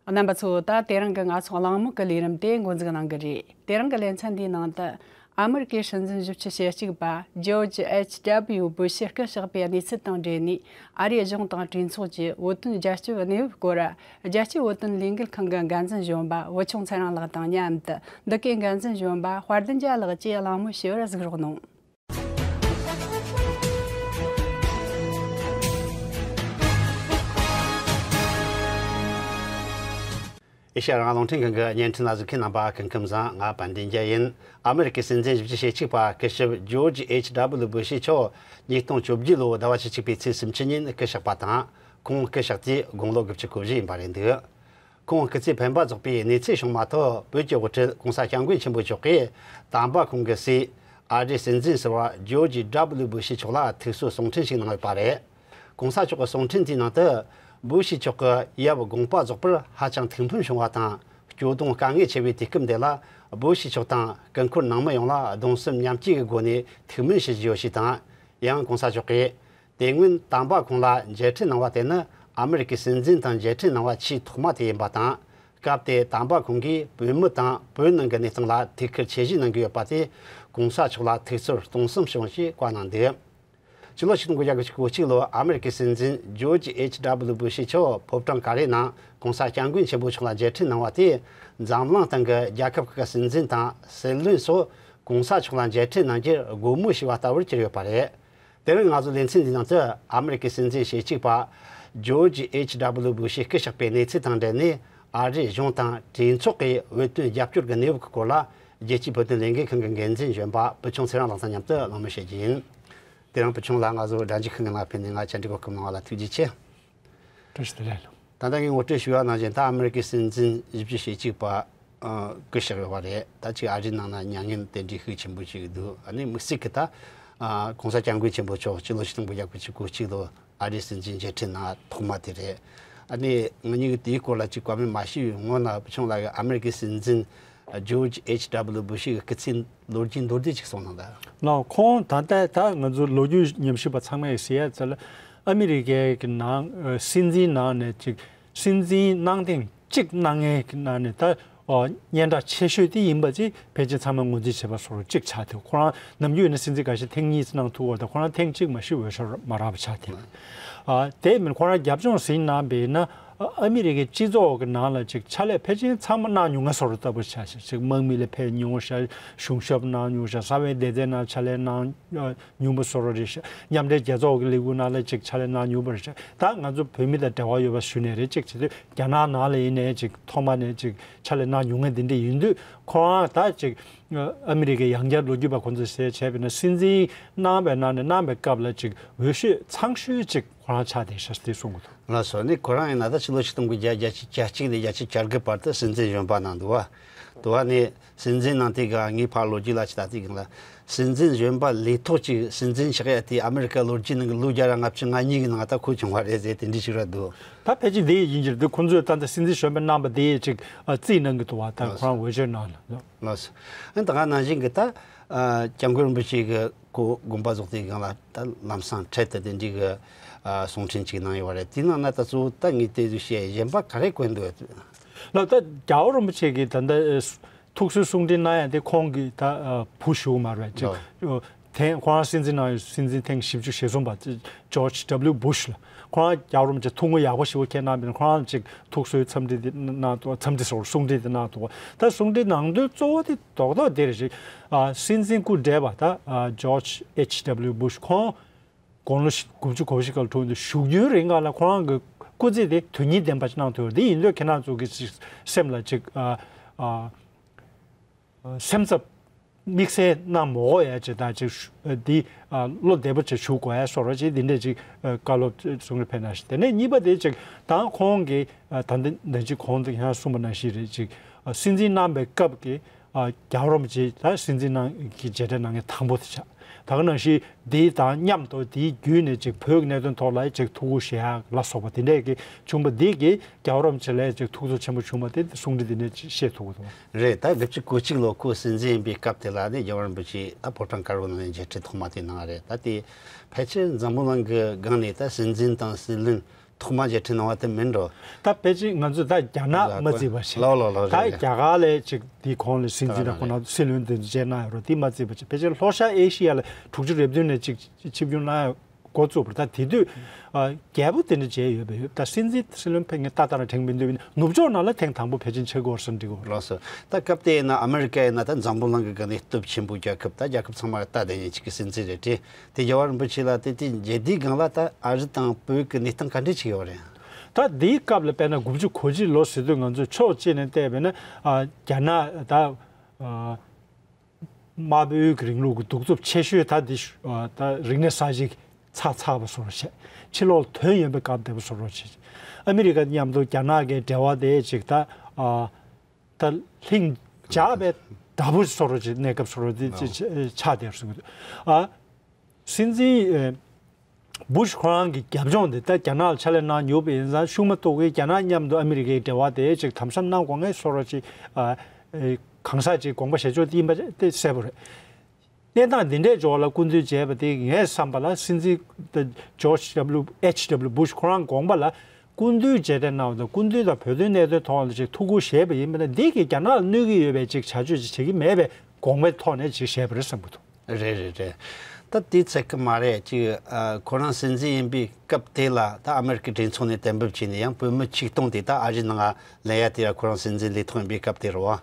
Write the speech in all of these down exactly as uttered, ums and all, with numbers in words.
རྣམ་པ་ཚོ། ད་དེ་རིང་གི་ང་ཚོ་གླེང་མོལ་གྱི་ལས་རིམ་དེ་འགོ་འཛུགས་གནང་གི་རེད། དེ་རིང་གི་ལེ་ཚན་འདིའི་ནང་དུ། ཨ་མི་རི་ཀའི་སྲིད་འཛིན་བཞི་བཅུ་ཞེ་གཅིག་པ་ཇོརྗ་ཨེཆ་ཌབ་ལིའུ་བུ་ཤི་སྐུ་གཤེགས་པའི་གནས་ཚུལ་དང་འབྲེལ་ནས། ཨ་རིའི་གཞུང་དང་གྲོས་ཚོགས་ཀྱི་བོད་དོན་རྒྱབ་སྐྱོར་གནས་བབ་སྐོར། རྒྱལ་སྤྱིའི་བོད་དོན་ལས་འགུལ་ཁང་གི་འགན་འཛིན་གཞོན་པ་བུ་ཆུང་ཚེ་རིང་ལགས་དང་མཉམ་དུ། འདི་གའི་འགན་འཛིན་གཞོན་པ་དཔལ་ལྡན་རྒྱལ་ལགས་ཀྱིས་གླེང་མོལ་བྱེད་པར་གཟིགས་རོགས་གནང་། ཨེ་ཤ་ཡ་རང་དབང་རླུང་འཕྲིན་ཁང་གི་བརྙན་འཕྲིན་ལ་གཟིགས་མཁན་རྣམ་པ་སྐུ་ཁམས་བཟང་། ང་དཔལ་ལྡན་རྒྱལ་ཡིན། ཨ་མི་རི་ཀའི་སྲིད་འཛིན་བཞི་བཅུ་ཞེ་གཅིག་པ་སྐུ་ཞབས་ཇོརྗ་ཨེཆ་ཌབ་ལིའུ་བུ་ཤི་མཆོག་ཉིས་སྟོང་བཅོ་བརྒྱད་ལོའི་ཟླ་བ་བཅུ་གཅིག་པའི་ཚེས་སུམ་ཅུ་ཉིན་སྐུ་གཤེགས་པ་དང་། ཁོང་སྐུ་གཤེགས་དུས་དགུང་ལོ་དགུ་བཅུ་གོ་བཞི་ཡིན་པ་རེད་འདུག་ཁོང་སྐུ་ཚེ་འཕེན་པ་རྫོགས་པའི་གནས་ཚུལ་བྱུང་མ་ཐག་བོད་ཀྱི་དབུ་ཁྲིད་༸གོང་ས་༸སྐྱབས་མགོན་ཆེན་པོ་མཆོག་གིས་དམ་པ་ཁོང་གི་སྲས་ཨ་རིའི་སྲིད་འཛིན་ཟུར་པ་ཇོརྗ་ཌབ་ལིའུ་བུ་ཤི་མཆོག་ལ་ཐུགས་གསོའི་གསུང་འཕྲིན་ཞིག་གནང་ཡོད་པ་རེད། ༸གོང་ས་མཆོག་གི་གསུང་འཕྲིན་དེའི་ནང་དུ། བུ་ཤི་མཆོག་གི་ཡབ་དགོངས་པ་རྫོགས་པར་ཧ་ཅང་ཐུགས་ཕན་བྱུང་བ་དང་། སྐྱོ་གདུང་དཀའ་ངལ་ཆེ་བའི་དུས་སྐབས་འདི་ལ། བུ་ཤི་མཆོག་དང་སྐུ་འཁོར་ནང་མི་ཡོངས་ལ་གདུང་སེམས་མཉམ་སྐྱེད་ཀྱི་སྒོ་ནས་ཐུགས་སྨོན་ཞུ་རྒྱུ་ཡོད་ཞེས་དང་། ཡང་༸གོང་ས་མཆོག་གིས། དེ་སྔོན་དམ་པ་ཁོང་ལ་མཇལ་འཕྲད་གནང་བ་དེ་ནི་ཨ་མི་རི་ཀའི་སྲིད་འཛིན་དང་མཇལ་འཕྲད་གནང་བ་ཆེས་ཐོག་མ་དེ་ཡིན་པ་དང་། སྐབས་དེར་དམ་པ་ཁོང་གིས་བོད་མི་དང་བོད་ནང་གི་གནས་སྟངས་ལ་ཐུགས་ཁུར་ཆེ་བཞེས་གནང་གི་ཡོད་པ་དེས་༸གོང་ས་མཆོག་ལ་ཐུགས་ཚོར་གཏོང་བསམ་བྱུང་ཞེས་བཀའ་གནང་འདུག་སྤྱི་ལོ་ཆིག་སྟོང་དགུ་བརྒྱ་དགུ་བཅུ་གོ་གཅིག་ལོར་ཨ་མི་རི་ཀའི་སྲིད་འཛིན་ཇོརྗ་ཨེཆ་ཌབ་ལིའུ་བུ་ཤི་མཆོག་ཕོ་བྲང་ཀ་རེ་ནང་༸གོང་ས་༸སྐྱབས་མགོན་ཆེན་པོ་མཆོག་ལ་མཇལ་འཕྲད་གནང་བ་དེས། འཛམ་གླིང་སྟེང་གི་རྒྱལ་ཁབ་ཁག་གི་སྲིད་འཛིན་དང་སྲིད་བློན་སོགས་༸གོང་ས་མཆོག་ལ་མཇལ་འཕྲད་གནང་རྒྱུར་སྒོ་མོ་ཕྱེ་བ་ལྟ་བུར་གྱུར་ཡོད་པ་རེད། དེ་རིང་ང་ཚོ་ལེ་ཚན་འདིའི་ནང་དུ་ཨ་མི་རི་ཀའི་སྲིད་འཛིན་ཞེ་གཅིག་པ་ཇོརྗ་ཨེཆ་ཌབ་ལིའུ་བུ་ཤི་སྐུ་གཤེགས་པའི་གནས་ཚུལ་དང་འབྲེལ་ནས། ཨ་རིའི་གཞུང་དང་གྲོས་ཚོགས་ཀྱི་བོད་དོན་རྒྱབ་སྐྱོར་གྱི་གནས་བབ་ཀྱི་སྐོར་ལ། རྒྱལ་སྤྱིའི་བོད་དོན་ལས་འགུལ་ཁང་གི་འགན་འཛིན་གཞོན་པ་བུ་ཆུང་ཚེ་རིང་ལགས་དང་མཉམ་དུ་གླེང་མོལ་བྱེད་རྒྱུ་ཡིན། དེ་རིང་བུ་ཆུང་ལགས་ང་ཚོ་སྒྲ་འཇུག་ཁང་གི་ནང་ཕེབས་ནས་ང་བཅར་འདྲི་གོ་སྐབས་གནང་བ་ལ་ཐུགས་རྗེ་ཆེ། བཀྲ་ཤིས་བདེ་ལེགས། ད་ལྟ་ངས་ངོ་སྤྲོད་ཞུས་པ་ནང་བཞིན། ད་ཨ་མི་རི་ཀའི་སྲིད་འཛིན་བཞི་བཅུ་ཞེ་གཅིག་པ་ཨ་སྐུ་གཤེགས་ཡོད་པ་རེད། ད་ཅིག་ཨ་རིའི་ནང་ན་མྱ་ངན་དེ་འདྲའི་ཤུགས་ཆེན་པོ་ཞིག་འདུག་ཨ་ནི་དམིགས་བསལ་གྱི་ད་ཨ་༸གོང་ས་༸སྐྱབས་མགོན་ཆེན་པོ་མཆོག་སྤྱི་ལོ་ཆིག་སྟོང་དགུ་བརྒྱ་དགུ་བཅུ་གོ་གཅིག་ལོ་ཨ་རིའི་སྲིད་འཛིན་མཇལ་འཕྲད་གནང་ཐོག་མ་དེ་རེད། ཨ་ནི་ང་གཉིས་ཀྱིས་དེའི་སྐོར་ལ་ཅིག་བཀའ་མོལ་མ་ཞུས་པའི་སྔོན་ལ། བུ་ཆུང་ལགས་ཀྱིས་ཨ་མི་རི་ཀའི་སྲིད་འཛིན་ཇོརྗ་ཨེཆ་ཌབ་ལིའུ་བུ་ཤི་གི་སྐུ་ཚེའི་ལོ་རྒྱུས་མདོར་བསྡུས་ཅིག་གསུང་གནང་དང་། ལགས། ཁོང་ད་ལྟ་ད་ང་ཚོ་ལོ་རྒྱུས་ཉམས་ཞིབ་པ་ཚང་མས་ཟེར་ཡ་ཙམ་ལ། ཨ་མི་རི་ཀའི་གི་ནང་སྲིད་འཛིན་ནང་ནས་ཅིག་སྲིད་འཛིན་གནང་ཐེངས་གཅིག་གནང་མཁན་གྱི་ནང་ནས་ད་ཨོ་སྙན་གྲགས་ཆེ་ཤོས་དེ་ཡིན་པ་ཅིག་ཕལ་ཆེར་ཚང་མས་ངོས་འཛིན་བྱེད་པ་སོར་གཅིག་ཆགས་ཐུབ། ཁོ་རང་ནམ་རྒྱུན་ཡིན་ན་སྲིད་འཛིན་འགའ་ཤས་ཐེངས་གཉིས་གནང་ཐུབ་པ་དང་། ཁོ་རང་ཐེངས་གཅིག་མ་གཏོགས་འོས་ཤོག་མ་རག་པ་ཆགས་ཐུབ། ཨ་དེ་མིན་ཁོ་རང་རྒྱབ་ལྗོངས་ཟིན་གནང་བས་ན། ཨ་མི་རི་ཀའི་སྤྱི་ཚོགས་ཀྱི་ནང་ལ་ཅིག་ཕྱག་ལས་ཕལ་ཆེར་ཚང་མ་གནང་མྱོང་ང་བཟོ་འདྲ་ལྟ་བུ་ཆགས་ཤག་ཅིག་དམག་མི་ལ་ཕེབས་མྱོང་ཤག་གཞུང་ཞབས་གནང་མྱོང་ཤག་གསང་བའི་སྡེ་ཚན་ནང་ཕྱག་ལས་གནང་མྱོང་བ་བཟོ་འདྲ་རེད་ཤག་མཉམ་འབྲེལ་རྒྱལ་ཚོགས་ཀྱི་ལས་ཁུངས་ནང་ལ་ཅིག་ཕྱག་ལས་གནང་མྱོང་བ་རེད་ཤག་ད་ང་ཚོ་བོད་མི་དང་འབྲེལ་བ་ཡོད་པ་ཞུ་ནས་རེད། ཅིག་བྱེད་དུས་རྒྱ་ནག་ནང་ལ་ཡིན་ནའི་ཅིག་ཐོག་མ་ནས་ཅིག་ཕྱག་ལས་གནང་མྱོང་མཁན་དེ་འདྲ་ཡིན་དུས། ཁོ་རང་ད་ཅིག་ཨ་མི་རི་ཀའི་ཡང་བསྐྱར་ལོ་རྒྱུས་པ་ཁོ་ཚོས་ཟེར་བྱས་པས་ན། སྲིད་འཛིན་གནང་བའི་ནང་ནས་གནང་བའི་སྐབས་ལ་ཅིག་འོས་ཤོས་ཚང་ཤོས་ཅིག་ཁོ་རང་ཆགས་བསྡད་ཤག་དེ་གསུང་གི་འདུག་ལགས་སོ། ནི་ཁོ་རང་ཡིན་ན་ད་ཕྱི་ལོ་ཆིག་སྟོང་དགུ་བརྒྱ་བརྒྱད་ཅུ་གྱ་གཅིག་ནས་བརྒྱད་ཅུ་གྱ་དགུ་བར་དུ་སྲིད་འཛིན་གཞོན་པ་གནང་འདུག་བ། དུ་བ་ནས་སྲིད་འཛིན་གནང་དུས་སྒང་ངའི་ཕར་ལོ་རྒྱུས་ལ་ཅིག་ལྟ་དུས་སྒང་ལ། སྲིད་འཛིན་གཞོན་པ་ལས་ཐོག་ཅིག་སྲིད་འཛིན་ཆགས་ཡ་དེ་ཨ་མི་རི་ཀ་ལོ་རྒྱུས་ནང་གི་ལོ་བརྒྱ་དང་ལྔ་བཅུ་ང་གཉིས་ཀྱི་ནང་ད་ཁོ་བྱུང་བ་རེད་ཟེར་དེ་འདྲའི་ཞིག་ར་འདུག་ད་ཕལ་ཆེར་དེ་ཡིན་གྱི་རེད། ཁོ་ཚོས་ད་ལྟ་སྲིད་འཛིན་གཞོན་པ་གནང་བ་དེ་ཅིག་ཨ་རྩིས་གནང་གི་འདུག་བ། ད་ཁོ་རང་འོས་ཤོག་གནང་ལ། ལགས་སོ། ཨ་ད་ག་ནང་བཞིན་གྱི་ད་ཨ་སྐྱབས་མགོན་རིན་པོ་ཆེ་གི་ཁོ་དགོངས་པ་རྫོགས་དུས་སྒང་ལ་ད་ལམ་སང་འཕྲལ་དུ་དེ་འདྲའི་གི་ཨ་གསུང་འཕྲིན་ཅིག་གནང་ཡོད་པ་རེད། དེའི་ནང་ན་ད་གཙོ་བོ་ད་ངས་དེ་ཚོ་བཤད། གཞན་པ་ག་རེ་བཀོད་འདུག་ལགས། ད་རྒྱལ་བ་རིན་པོ་ཆེ་གིས་ད་ལྟ་ཨ་ཐུགས་གསོའི་གསུང་འཕྲིན་གནང་ཡ་དེ་ཁོང་གི་ད་ཨ་བུ་ཞུ་གི་མ་རེད་ཅིག་ཨོ། ཐེངས་ཁོ་རང་སྲིད་འཛིན་གནང་ཡོད། སྲིད་འཛིན་ཐེངས་བཞི་བཅུ་ཞེ་གསུམ་པ་ཇོརྗ་ཌབ་ལིའུ་བུ་ཤི་ལ། ཁོ་རང་རྒྱལ་བ་རིན་པོ་ཆེ་ཐུགས་ཁུར་ཡག་པོ་ཞེ་པོ་འཁྱེར་གནང་བས་ན། ཁོ་རང་ཅིག་ཐུགས་གསོའི་འཚམས་འདྲི་དེ་གནང་འདུག་འཚམས་འདྲི་སོགས་གསུང་འཕྲིན་དེ་གནང་འདུག་ད་གསུང་འཕྲིན་ནང་དོན་གཙོ་བོ་དེ་རྡོག་རྡོག་དེ་རེད་ཅིག་ཨ་སྲིད་འཛིན་སྐུ་བགྲེས་པ་ད་ཨ་ཇོརྗ་ཨེཆ་ཌབ་ལིའུ་བུ་ཤི་ཁོང་དགུང་ལོ་དགུ་བཅུ་གོ་བཞི་སྐབས་འཁྲུངས་འདུག་བཞུགས་ཡུན་རིང་ག་ལ་ཁོ་རང་གི་སྐུ་ཚེ་དེ་དོན་སྙིང་ལྡན་པ་ཞིག་གནང་ཐུབ་ཡོད། དེ་ཡིན་དུས་ཁྱེད་རང་ཚོ་གི་ཅིག་སེམས་ལ་ཅིག་ཨ་ཨ་སེམས་འཚབ་དམིགས་བསལ་གནང་མ་དགོས་ཡ་ཅིག་དང་ཅིག་ཨ་འདི་ཨ་བློ་བདེ་པོ་ཅིག་བཞུགས་དགོས་ཡ་སོགས་ར་ཅིག་འདི་འདྲས་ཅིག་ཨ་བཀའ་སློབ་གསུང་རེ་ཕེབས་གནང་ཞིག་དེ་ནས་གཉིས་པ་དེ་ཅིག་ད་ཁོང་གིས་ཨ་ད་ལྟ་ནང་བཞིན་གོང་དུ་ཡང་གསུངས་པ་ནང་བཞིན་རེད། ཅིག་ཨ་སྲིད་འཛིན་གནང་བའི་སྐབས་ཀྱི་ཨ་རྒྱལ་བ་རིན་པོ་ཆེ་ད་སྲིད་འཛིན་གནང་གི་མཇལ་འཕྲད་གནང་མཁན་དང་པོ་དེ་ཆགས། ད་ག་ནང་བཞིན་དེ་དང་མཉམ་དུ་དེའི་བརྒྱུད་ནས་ཅིག་བོད་ཀྱི་གནད་དོན་ཐོག་ལ་ཅིག་ཐུགས་ཁུར་བཞེས་ཡ་ལ་སོགས་པ་དེ་འདྲས་ཀྱི་བྱུང་བ་འདི་གིས་རྒྱལ་བ་རིན་པོ་ཆེ་ལ་ཅིག་ཐུགས་ཚོར་ཆེན་པོ་བྱུང་བ་དེ་གསུང་འཕྲིན་འདི་ནས་ཅིག་ཤེས་ཐུབ་ཀྱི་འདུག་རེད། ད་དགུ་བཅུ་གོ་གཅིག་ལོ་ཁོ་སྲིད་འཛིན་ཡིན་པའི་སྐབས་དེ་ལ་ནི་རྒྱལ་བ་རིན་པོ་ཆེ་ད་ཕོ་བྲང་དཀར་པོའི་ནང་ནས་མཇལ་འཕྲད་ཐོག་མ་དེ་གནང་བ་རེད། ད་དེ་ཕལ་ཆེར་འཛམ་བུ་གླིང་གི་སྒང་ནས་ད་སྲིད་འཛིན་དང་སྲིད་བློན་ ཐོག་མ་མཇལ་འཕྲད་གནང་བ་དེ་མིན་འགྲོ། ད་ཕལ་ཆེར་ང་ཚོས་ད་རྒྱ་ནག་མ་བརྩིས་པ་ཞིག་ལགས་ལགས་ལགས། ད་རེད་རེད། རྒྱ་གར་ལ་ཅིག་དེའི་གོང་ལ་སྲིད་འཛིན་དང་ཁོ་ན་སྲིད་བློན་དེ་ཚོ་མཇལ་གནང་ཡོད་རེད། དེ་མ་བརྩིས་པ་ཅིག་ཕལ་ཆེར་ལྷོ་ཤར་ཨེ་ཤི་ཡ་ལ་དྲུག་ཅུ་རེ་བདུན་ནས་ཅིག་ཆིབས་བསྒྱུར་གནང་ཡོད། འགོ་བཙུགས་པ་རེད། ད་དེ་དུས་ཨ་རྒྱལ་པོ་དེ་འདྲ་མཇལ་ཡོད་པ་ཡོད། ད་སྲིད་འཛིན་སྲིད་བློན་ཕལ་ངས་ཏག་ཏག་ལ་དྲན་མི་འདུག་ནུབ་ཕྱོགས་ནང་ལ་ཐེངས་དང་པོ་ཕལ་ཆེར་མཇལ་དགོས་བསམ་འདྲི་གོ། ལགས་སོ། ད་སྐབས་དེ་ཡིན་ན་ཨ་མེ་རི་ཀ་ཡིན་ན་ད་འཛམ་བུ་གླིང་གི་སྒང་ནས་སྟོབས་ཆེན་པོ་རྒྱལ་ཁབ། ད་རྒྱལ་ཁབ་ཚང་མ་ལ་ལྟ་བསྡད་མཁན་ཅིག་གི་སྲིད་འཛིན་རེད་དེ། དེ་རྒྱལ་བ་རིན་པོ་ཆེ་ལ་དེ་དེ་མཇལ་དུས་སྒང་ལ་ད་ཨ་རི་དང་བོད་ཀྱི་གནས་སྟངས་ག་འདྲས་ཅིག་ཡོད་རེད། ད་དེའི་སྐབས་ལ་དཔེར་ན་དགུ་བཅུ་གོ་གཅིག་ལོ་ཟེར་དུས་ང་ཚོས་ཕྱོགས་གཅིག་ནས་བལྟས་པས་ན་ཨ་རྒྱ་ནག་ད་ཨ། དམར་པོའི་གི་རིང་ལུགས་ཀྱི་གདུག་རྩུབ་ཆེ་ཤོས་ད་འདི་ཤ- ཨ་ད་རིག་གནས་གསར་བརྗེ་ཚར་ཚར་བ་བཟོ་འདྲ་བྱས། ཕྱི་ལོགས་ལ་ཐོན་ཡོང་པའི་སྐབས་དེ་བ་བཟོ་འདྲ་བྱས། ཨ་མི་རི་ཀ་མཉམ་དུ་རྒྱ་ནག་གི་འབྲེལ་བ་དེ་ཅིག་ད་ཨ་ད་ལྷིང་འཇགས་པའི་དྲག་པོ་བཟོ་འདྲ་བྱས། གནས་སྐབས་བཟོ་འདྲ་དེ་ཅིག་ཆགས་བསྡད་སོང་གི་འདུག་ཨ་སྲིད་འཛིན་ཨེ། བུ་ཤ་ཁོ་རང་གི་རྒྱབ་ལྗོངས་དེ་ད་རྒྱ་ནག་ལ་ཕྱག་ལས་གནང་མྱོང་བ་ཡིན་ཙང་ཤུགས་མ་གཏོགས་ཀྱི་རྒྱ་ནག་མཉམ་དུ་ཨ་མི་རི་ཀའི་འབྲེལ་བ་དེ་ཅིག་དམ་ཟབ་གནང་དགོས་ངེས་བཟོ་འདྲ་ཅིག་ཨ་ཨེ་གང་ཟག་ཅིག་དགོངས་པ་བཞེས་ཕྱོགས་དེ་ཡིན་པ་དེ་གསལ་པོ་རེད། གནས་སྟངས་འདི་འདྲའི་འབྱོར་ལ་སྐུ་མདུན་མཇལ་བ་དེ་ངའི་བསམ་པ་ལ་སྲིད་འཛིན་ད་ཇོརྗ་ཌབ་ལུ་ཨེཆ་ཌབ་ལུ་བུ་ཤ་ཁོ་རང་དགོངས་པ་ལ་སྐུ་མདུན་མཇལ་འཕྲད་གནང་བ་དང་སྐུ་མདུན་དང་བོད་དོན་གནད་དོན་ཐོག་ལ་ཅིག་ཐུགས་ཁུར་བཞེས་པ་ཡིན་པ་ན་འདི་གིས་རྒྱ་ནག་ལ་གནོད་ཀྱི་ཡོད་པའི་ཅིག་བྱ་སྤྱོད་ཅིག་བྱེད་ཀྱི་མེད་པའི་དགོངས་པའི་ཐོག་ནས་ཅིག་བཞེས་པ་རེད་བསམ་གྱི་འདུག་རེད་རེད་རེད། ད་དེ་ཚད་ཀྱི་མ་རེད། ཅིག་ཨ་ཁོ་རང་སྲིད་འཛིན་ཡིན་པའི་སྐབས་དེ་ལ་ད་ཨ་མེ་རི་ཀའི་གྲོས་ཚོགས་ནས་གཏན་འབེབས་བྱས་ནས་ཡང་བོད་མི་ཆིག་སྟོང་དེ་ད་ཨ་རིའི་ནང་ལ་ལེན་ཡ་དེ་ལ་ཁོ་རང་སྲིད་འཛིན་ལས་ཐོག་ཡིན་པའི་སྐབས་དེ་རེད་བ།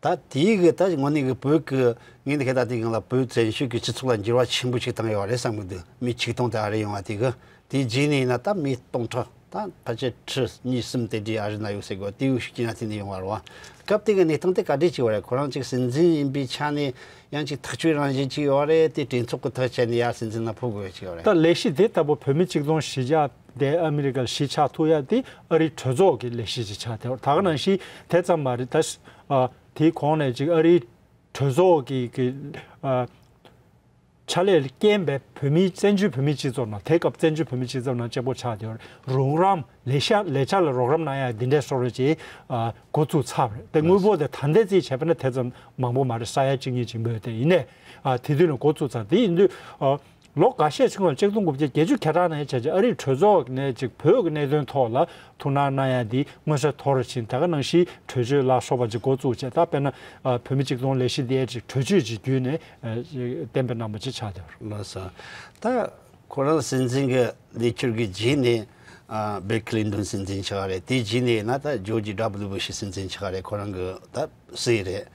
ད་དེའི་གི་ད་དངོས་གནས་གི་བོད་ཀྱི་ངས་འདི་ག་ད་དེའི་སྒང་ལ་བོད་བཙན་བྱོལ་གྱི་སྤྱི་ཚོགས་ལ་འགྱུར་བ་ཆེན་པོ་ཞིག་བཏང་ཡོད་རེད་བསམ་གི་འདུག་མི་ཆིག་སྟོང་དེ་ཨ་རི་ཡོང་བ་དེ་གི་དེའི་རྗེས་ནས་ཡིན་ན་ད་མི་སྟོང་ཕྲག་ད་ཕལ་ཆེར་ཁྲི་གཉིས་གསུམ་དེ་འདྲའི་ཨ་རི་ན་ཡོད་ཟེར་གོ། དེའི་ཤུགས་རྐྱེན་ཡང་དེ་ནས་ཡོང་བ་རེད་བ། སྐབས་དེ་གི་གནས་སྟངས་དེ་ག་འདྲས་ཅིག་ཡོད་རེད། ཁོ་རང་ཅིག་སྲིད་འཛིན་ཡིན་པའི་ཆ་ནས་ཡང་ཅིག་ཐག་གཅོད་རང་བཞིན་ཅིག་ཡོད་རེད། དེ་གྲོས་ཚོགས་ཀྱི་ཐག་བཅད་ནས་ཡར་སྲིད་འཛིན་ལ་ཕུད་དགོས་ཅིག་ཡོད་རེད། ད་ལས་གཞི་དེ་ལྟ་བུ་བོད་མི་ཆིག་སྟོང་བཞི་བརྒྱ་དེ་ཨ་མི་རི་ཀར་གཞིས་ཆགས་ཐུབ་ཡ་དེ་ཨ་རིའི་གྲོས་ཚོགས་ཀྱི་ལས་གཞི་ཅིག་ཆགས་བསྡད་ཡོད་རེད། ད་ག་ནང་བཞིན་དེ་ཙམ་མ་རེད། ད་ཨ་དེའི་གོང་ནས་ཅིག་ཨ་རིའི་གྲོས་ཚོགས་ཀྱི་གི་ཨ་ཕྱག་ལས་ལ་རྐྱེན་པས་བོད་མིའི་བཙན་བྱོལ་བོད་མིའི་སྤྱི་ཚོགས་ནང་དེ་སྐབས་བཙན་བྱོལ་བོད་མིའི་སྤྱི་ཚོགས་ནང་གཅིག་པོ་ཆགས་བསྡད་ཡོད་རེད། རོགས་རམ་ལས་ཤག་ལས་འཆར་ལ་རོགས་རམ་གནང་ཡ་འདི་འདྲའི་བཟོ་འདྲ་ཅིག་ཨ་འགོ་བཙུགས་ཚར་བ་རེད། དེ་དངོས་པོ་དེ་ད་ལྟའི་རྩིས་བྱས་པ་ན་དེ་ཙམ་མང་པོ་མ་རེད། ས་ཡ་གཅིག་གཉིས་ཅིག་ཡིན་པ་ཡོད། དེ་ཡིན་ནའི་ཨ་དེ་དུས་ནས་འགོ་བཙུགས་ཚར། དེ་ཡིན་དུས་ཨ་ལོ་འགའ་ཤས་ཕྱི་ལོ་གཅིག་སྟོང་དགུ་བརྒྱ་བརྒྱད་ཅུ་གྱ་གྲངས་ནས་བྱས་རྗེས་ཨ་རིའི་གྲོས་ཚོགས་ནས་ཅིག་བོད་ཀྱི་གནད་དོན་ཐོག་ལ་ཐུགས་སྣང་གནང་ཡ་འདི་མངོན་གསལ་དོད་པོ་ཕྱིན། ད་ག་ནང་བཞིན་གྲོས་ཆོད་ལ་སོགས་པ་ཅིག་འགོ་བཙུགས་བྱས། ད་དཔེར་ན་ཨ་བོད་མི་ཆིག་སྟོང་ལས་གཞི་འདི་ཅིག་གྲོས་ཆོད་ཅིག་བརྒྱུད་ནས་ཨ་གཏན་འབེབས་གནང་བ་ཅིག་ཆགས་བསྡད་པ་རེད། ལགས་སོ། ད་ཁོ་རང་སྲིད་འཛིན་གྱི་ལས་འཁྱུར་གྱི་རྗེས་ནས་ཨ་བིལ་ཀི་ལིན་ཏོན་སྲིད་འཛིན་ཆགས་པ་རེད། དེའི་རྗེས་ནས་ན་ད་ཇོརྗ་ཌབ་ལུ་བུ་ཤི་སྲིད་འཛིན་ཆགས་པ་རེད། ཁོ་རང་གི་ད་སྲས་རེད།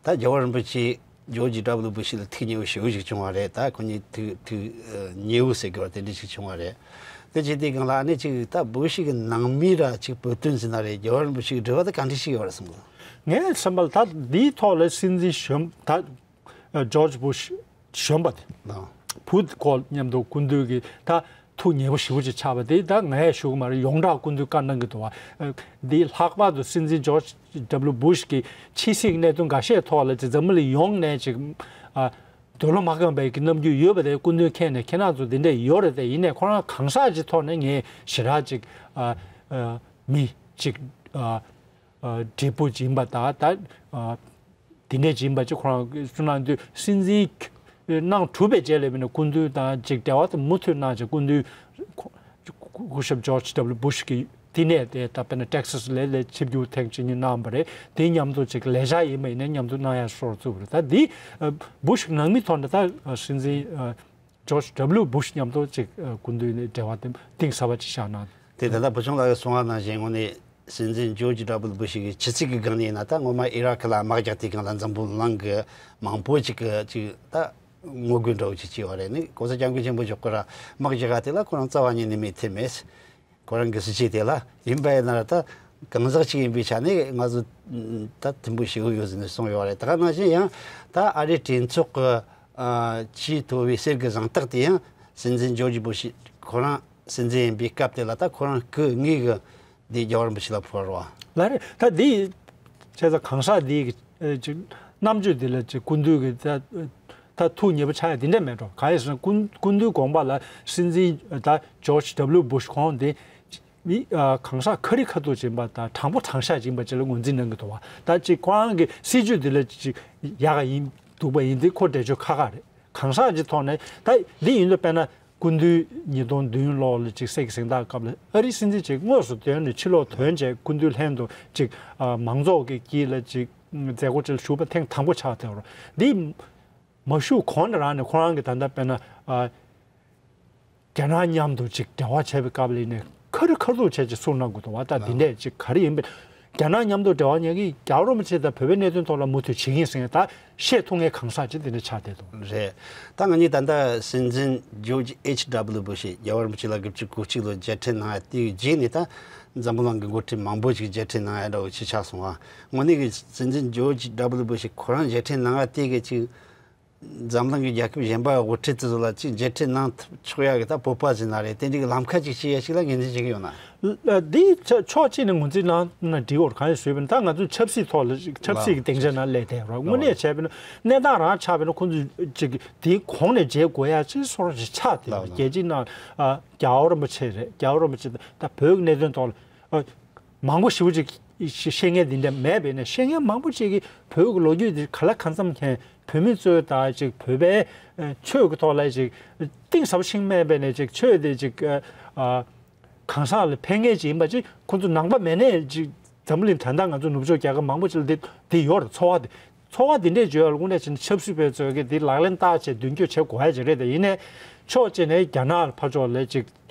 ད་རྒྱལ་བ་རིན་པོ་ཆེ་ཇོརྗ་ཌབ་ལུ་བུ་ཤི་ལ་ཐུགས་མཉེས་པོ་ཞེ་པོ་ཞིག་བྱུང་བ་རེད། ད་ཁོ་གཉིས་ཐུགས་ཐུགས་ཨ་མཉེས་པོ་ཟེར་དགོས་པ་དེ་འདྲ་ཞིག་བྱུང་བ་རེད། དེ་བྱས་དུས་སྒང་ལ་ཨ་ནི་ཅིག་ད་བུ་ཤི་གི་ནང་མི་ར་ཅིག་བོད་དོན་ཟེར་ན་རེད། རྒྱལ་བ་རིན་པོ་ཆེ་གི་འབྲེལ་བ་དེ་ག་འདྲ་ཞིག་ཡོད་རེད་བསམ་གི། ངའི་བསམ་པ་ལ་ད་འདིའི་ཐོག་ལ་སྲིད་འཛིན་གཞོན་ད་ཨ་ཇོརྗ་བུ་ཤི་གཞོན་པ་དེ་ལགས། བུ་ཁོ་མཉམ་དུ་སྐུ་མདུན་གྱི་ད་ཐུགས་མཉེས་པོ་ཞེ་པོ་ཅིག་ཆགས་པ་དེ་ད་ངས་ཞུ་གི་མ་རེད། ཡོངས་གྲགས་སྐུ་མདུན་བཀའ་གནང་གི་འདུག་བ། ཨ་འདི་ལྷག་པར་དུ་སྲིད་འཛིན་ཇོརྗ་ཌབ་ལུ་བུ་ཤི་གི་ཕྱི་སྲིད་གནད་དོན་འགའ་ཤས་ཐོག་ལ་ཅིག་འཛམ་བུ་གླིང་ཡོངས་ནས་ཅིག་ཨ་འདོད་བློ་མ་ཁེངས་པའི་གི་རྣམ་འགྱུར་ཡོད་པ་དེ་སྐུ་མདུན་མཁྱེན་ནས་ཁྱེད་རང་ཚོ་འདི་འདྲས་ཡོད་རེད་དེ། ཡིན་ནའི་ཁོ་རང་གང་ཟག་ཅིག་ཐོག་ནས་ངས་ཞེ་དྲག་ཅིག་ཨ་ཨ་མི་ཅིག་ཨ་ཨ་བགྲེས་པོ་ཅིག་ཡིན་པ་དང་ད་ཨ་དེ་འདྲས་ཅིག་ཡིན་པ་ཅིག་ཁོ་རང་གསུངས་གནང་དུས་སྲིད་འཛིན་གནང་གྲུབ་པའི་རྗེས་ལ་མིན་ན་སྐུ་མདུན་དང་ཅིག་འབྲེལ་བ་དེ་མུ་མཐུད་གནང་ཅིག་སྐུ་མདུན་སྐུ་སྐུ་ཞབས་ཇོརྗ་ཌབ་ལུ་བུ་ཤི་གི་དེ་ནས་དེ་ད་དཔེར་ན་ཏེག་སཱས་ལ་ལ་ཆིབས་བསྒྱུར་ཐེངས་གཅིག་གཉིས་གནང་བ་རེད། དེ་མཉམ་དུ་ཅིག་ལས་བྱ་ཡིན་པ་ཡིན་ན་མཉམ་དུ་གནང་ཡ་སོགས་བཙུགས་པ་རེད། ད་འདི་ཨ་བུ་ཤི་ནང་མི་ཐོག་ནས་ད་ཨ་སྲིད་འཛིན་ཨ་ཇོརྗ་ཌབ་ལུ་བུ་ཤི་མཉམ་དུ་ཅིག་ཨ་སྐུ་མདུན་ནས་འབྲེལ་བ་དེ་གཏིང་ཟབ་པ་ཅིག་བཞག་གནང་། དེ་ད་ལྟ་བུ་ཆུང་ལགས་ཀྱིས་གསུངས་པ་ནང་བཞིན་དངོས་གནས་སྲིད་འཛིན་ཇོརྗ་ཌབ་ལུ་བུ་ཤི་གི་ཆུ་ཚོད་ཀྱི་སྒང་ནས་ཡིན་ན་ད་སྔོན་མ་ཨི་རག་ལ་དམག་རྒྱག་དུས་སྒང་ལ་འཛམ་བུ་གླིང་གི་མང་པོ་ཅིག་གི་ཅིག་ད་ངོ་རྒོལ་འདྲ་བོ་ཅིག་བྱས་པ་རེད། ནི་གོང་ས་སྐྱབས་མགོན་ཆེན་པོ་མཆོག་གིས་ར་དམག་རྒྱག་ག་དེ་ལ་ཁོ་རང་རྩ་བ་ཉིད་ནས་མོས་མཐུན་མེད། ཁོ་རང་གི་སྲིད་བྱུས་དེ་ལ་ཡིན་པ་ཡིན་ན་ར་ད་གང་ཟག་ཅིག་ཡིན་པའི་ཆ་ནས་ང་ཚོ་ད་མཐུན་པོ་བྱེད་དགོས་ཡོད་ཟེར་ནས་གསུངས་ཡོད་རེད། ད་ག་ནང་བཞིན་ཡང་ད་ཨ་རིའི་གྲོས་ཚོགས་ཀྱི་ཨ་ཆེས་མཐོ་བའི་གསེར་གྱི་གཟེངས་རྟགས་དེ་ཡང་སྲིད་འཛིན་ཇོརྗ་བུ་ཤི་ཁོ་རང་སྲིད་འཛིན་ཡིན་པའི་སྐབས་དེ་ལ་ད་ཁོ་རང་སྐུ་དངོས་ཀྱི་འདི་རྒྱལ་བ་རིན་པོ་ཆེ་ལ་ཕུལ་བ་རེད་བ། ལགས་རེད། ད་འདི་བྱས་ཙང་གང་ཟག་འདི་གི་ཨ་ཅིག་རྣམ་དཔྱོད་འདི་ལ་ཅིག་སྐུ་མདུན་གྱི་ད་ད་ཐུགས་མཉེས་པོ་ཆགས་ཡ་འདི་འདྲ་མེད་འགྲོ། གང་ཡིན་ཟེར་ན་སྐུ་སྐུ་མདུན་དགོངས་པ་ལ་སྲིད་འཛིན་ད་ཇོརྗ་ཌབ་ལུ་བུ་ཤི་ཁོང་འདི་མི་ཨ་གང་ཟག་ཁ་རི་ཁ་ཐུག་ཅིག་ཡིན་པ་དང་དྲང་པོ་དྲང་བཞག་ཅིག་ཡིན་པ་ཅིག་ལ་ངོས་འཛིན་གནང་གི་འདུག་བ། ད་ཅིག་ཁོ་རང་གི་སྲིད་བྱུས་འདི་ལ་ཅིག་ཡག་ག་ཡིན་འདུག་པ་ཡིན་དེ་ཁོ་འགྲེལ་བརྗོད་ཁག་ཁག་རེད། གང་ཟག་ཅིག་ཐོག་ནས་ད་འདི་ཡིན་དུས་དཔེར་ན་ སྐུ་མདུན་ཉིས་སྟོང་བདུན་ལོ་ལ་ཅིག་སད་ཀྱི་གཟེངས་རྟགས་སྐབས་ལ་ཨ་རིའི་སྲིད་འཛིན་ཅིག་དངོས་སུ་དོན་ནས་ཕྱི་ལོགས་ཐོན་བྱས་སྐུ་མདུན་ལྷན་དུ་ཅིག་ཨ་མང་ཚོགས་ཀྱི་དཀྱིལ་ལ་ཅིག་མཛད་སྒོ་ཅིག་ལ་ཞུགས་པ་ཐེངས་དང་པོ་ཆགས་བསྡད་པ་རེད། འདི་མ་ཞུགས་གོང་ནས་རང་ནས་ཁོ་རང་གི་ད་ལྟ་དཔེར་ན་ཨ་རྒྱ་ནག་མཉམ་དུ་ཅིག་འབྲེལ་བ་བྱས་པའི་སྐབས་ལ་ཡིན་ནའི་ཁ་རི་ཁ་ཐུག་བྱས་ཅིག་གསུངས་གནང་དགོས་འདུག་བ། ད་འདི་འདྲས་ཅིག་ག་རེ་ཡིན་པའི་རྒྱ་ནག་མཉམ་དུ་འབྲེལ་བ་ཉར་གི་རྒྱལ་བ་རིན་པོ་ཆེ་དང་བོད་པའི་གནད་དོན་ཐོག་ལ་མུ་མཐུད་བྱེད་ཀྱི་ཡིན་ཟེར་མཁན་ད་བཤད་ཐུབ་མཁན་གང་ཟག་ཅིག་དེ་འདྲ་ཆགས་བསྡད་འདུག་རེད། ད་ང་གཉིས་ད་ལྟ་སྲིད་འཛིན་ཇོརྗ་ཨེཆ་ཌབ་ལུ་བུ་ཤི་རྒྱལ་བ་རིན་པོ་ཆེ་ལ་དགུ་བཅུ་གོ་གཅིག་ལོ་མཇལ་འཕྲད་གནང་ཡ་དེའི་རྗེས་ནས་ད་འཛམ་བུ་གླིང་གི་འགོ་ཁྲིད་མང་པོ་ཞིག་མཇལ་འཕྲད་གནང་ཡ་འདྲ་བོ་ཞིག་ཆགས་སོང་བ། དངོས་གནས་ཀྱི་སྲིད་འཛིན་ཇོརྗ་ཨེཆ་ཌབ་ལུ་བུ་ཤི་ཁོ་རང་མཇལ་འཕྲད་གནང་ཡ་དེ་གི་ཅིག་འཛམ་གླིང་གི་རྒྱལ་ཁབ་གཞན་པ་དབུ་ཁྲིད་དེ་ཚོ་ལ་ཅིག་མཇལ་འཕྲད་གནང་ཐུབ་ཆོག་ཡ་གི་ད་སྤོབས་པ་ཟིན་ན་རེད། དེ་འདྲའི་གི་ལམ་ཁ་ཅིག་ཕྱེ་ཡ་ཞིག་ལ་ངོས་འཛིན་བྱེད་ཀྱི་ཡོད་ན། ལ་འདིའི་ཕྱོགས་གཅིག་ནས་ངོས་འཛིན་གནང་ན་འགྲིག་གོ་གང་ཡིན་ཟེར་བ་ཡིན་ན། ད་ང་ཚོ་ཆབ་སྲིད་ཐོག་ལ་ཆབ་སྲིད་ཀྱི་སྡིངས་ཆ་ནང་སླེབས་བསྡད་རོགས། དངོས་གནས་བྱས་པ་ཡིན་ན་གནས་སྟངས་རང་ཆགས་པ་ཡིན་ན་ཁོང་ཚོ་ཅིག་དེའི་གོང་ནས་མཇལ་དགོས་ཡ་ཅིག་སོགས་ཅིག་ཆགས་བསྡད་རོགས། རྒྱལ་སྤྱིའི་ནང་ཨ་རྒྱལ་བ་རིན་པོ་ཆེ་རེད། རྒྱལ་བ་རིན་པོ་ཆེ་ད་བོད་ཀྱི་གནད་དོན་ཐོག་ལ་ཨ་མང་པོ་ཞེ་པོ་ཅིག་ཤེས་མཁན་འདི་འདྲ་མེད་པས་ན། ཤེས་མཁན་མང་པོ་ཅིག་གིས་བོད་ཀྱི་ལོ་རྒྱུས་འདི་ག་ལ་གང་འཚམ་མཁྱེན། བོད་མི་ཚོས་ད་ཅིག་བོད་པའི་ཨ་ཆོས་ཀྱི་ཐོག་ལ་ཅིག་གཏིང་ཟབ་ཤིང་མེད་པས་ན། ཅིག་ཆོས་དེ་ཅིག་ཨ་གང་ཟག་ལ་ཕན་མཁན་ཅིག་ཡིན་པ་ཅིག་ཁོ་ཚོ་ནང་པ་མེད་ནས་ཅིག་འཛམ་བུ་གླིང་ད་ལྟ་ང་ཚོ་ནུབ་ཕྱོགས་རྒྱལ་ཁབ་མང་པོ་ཅིག་ལ་འདི་འདི་ཡོད་རེད། ཚོར་བ་འདི་ཚོར་བ་འདི་འདྲས་བརྗོད་ཡ་ལ་དངོས་གནས་བྱས་ན་ཆབ་སྲིད་པའི་ཚོས་ཀྱིས་འདི་ལག་ལེན་བསྟར་བྱས་མདུན་སྐྱོད་བྱེད་དགོས་ཡ་ཅིག་རེད། དེ་ཡིན་ནའི་ཕྱོགས་གཅིག་ནས་རྒྱ་ནག་ཕར་ཕྱོགས་ལ་ཅིག་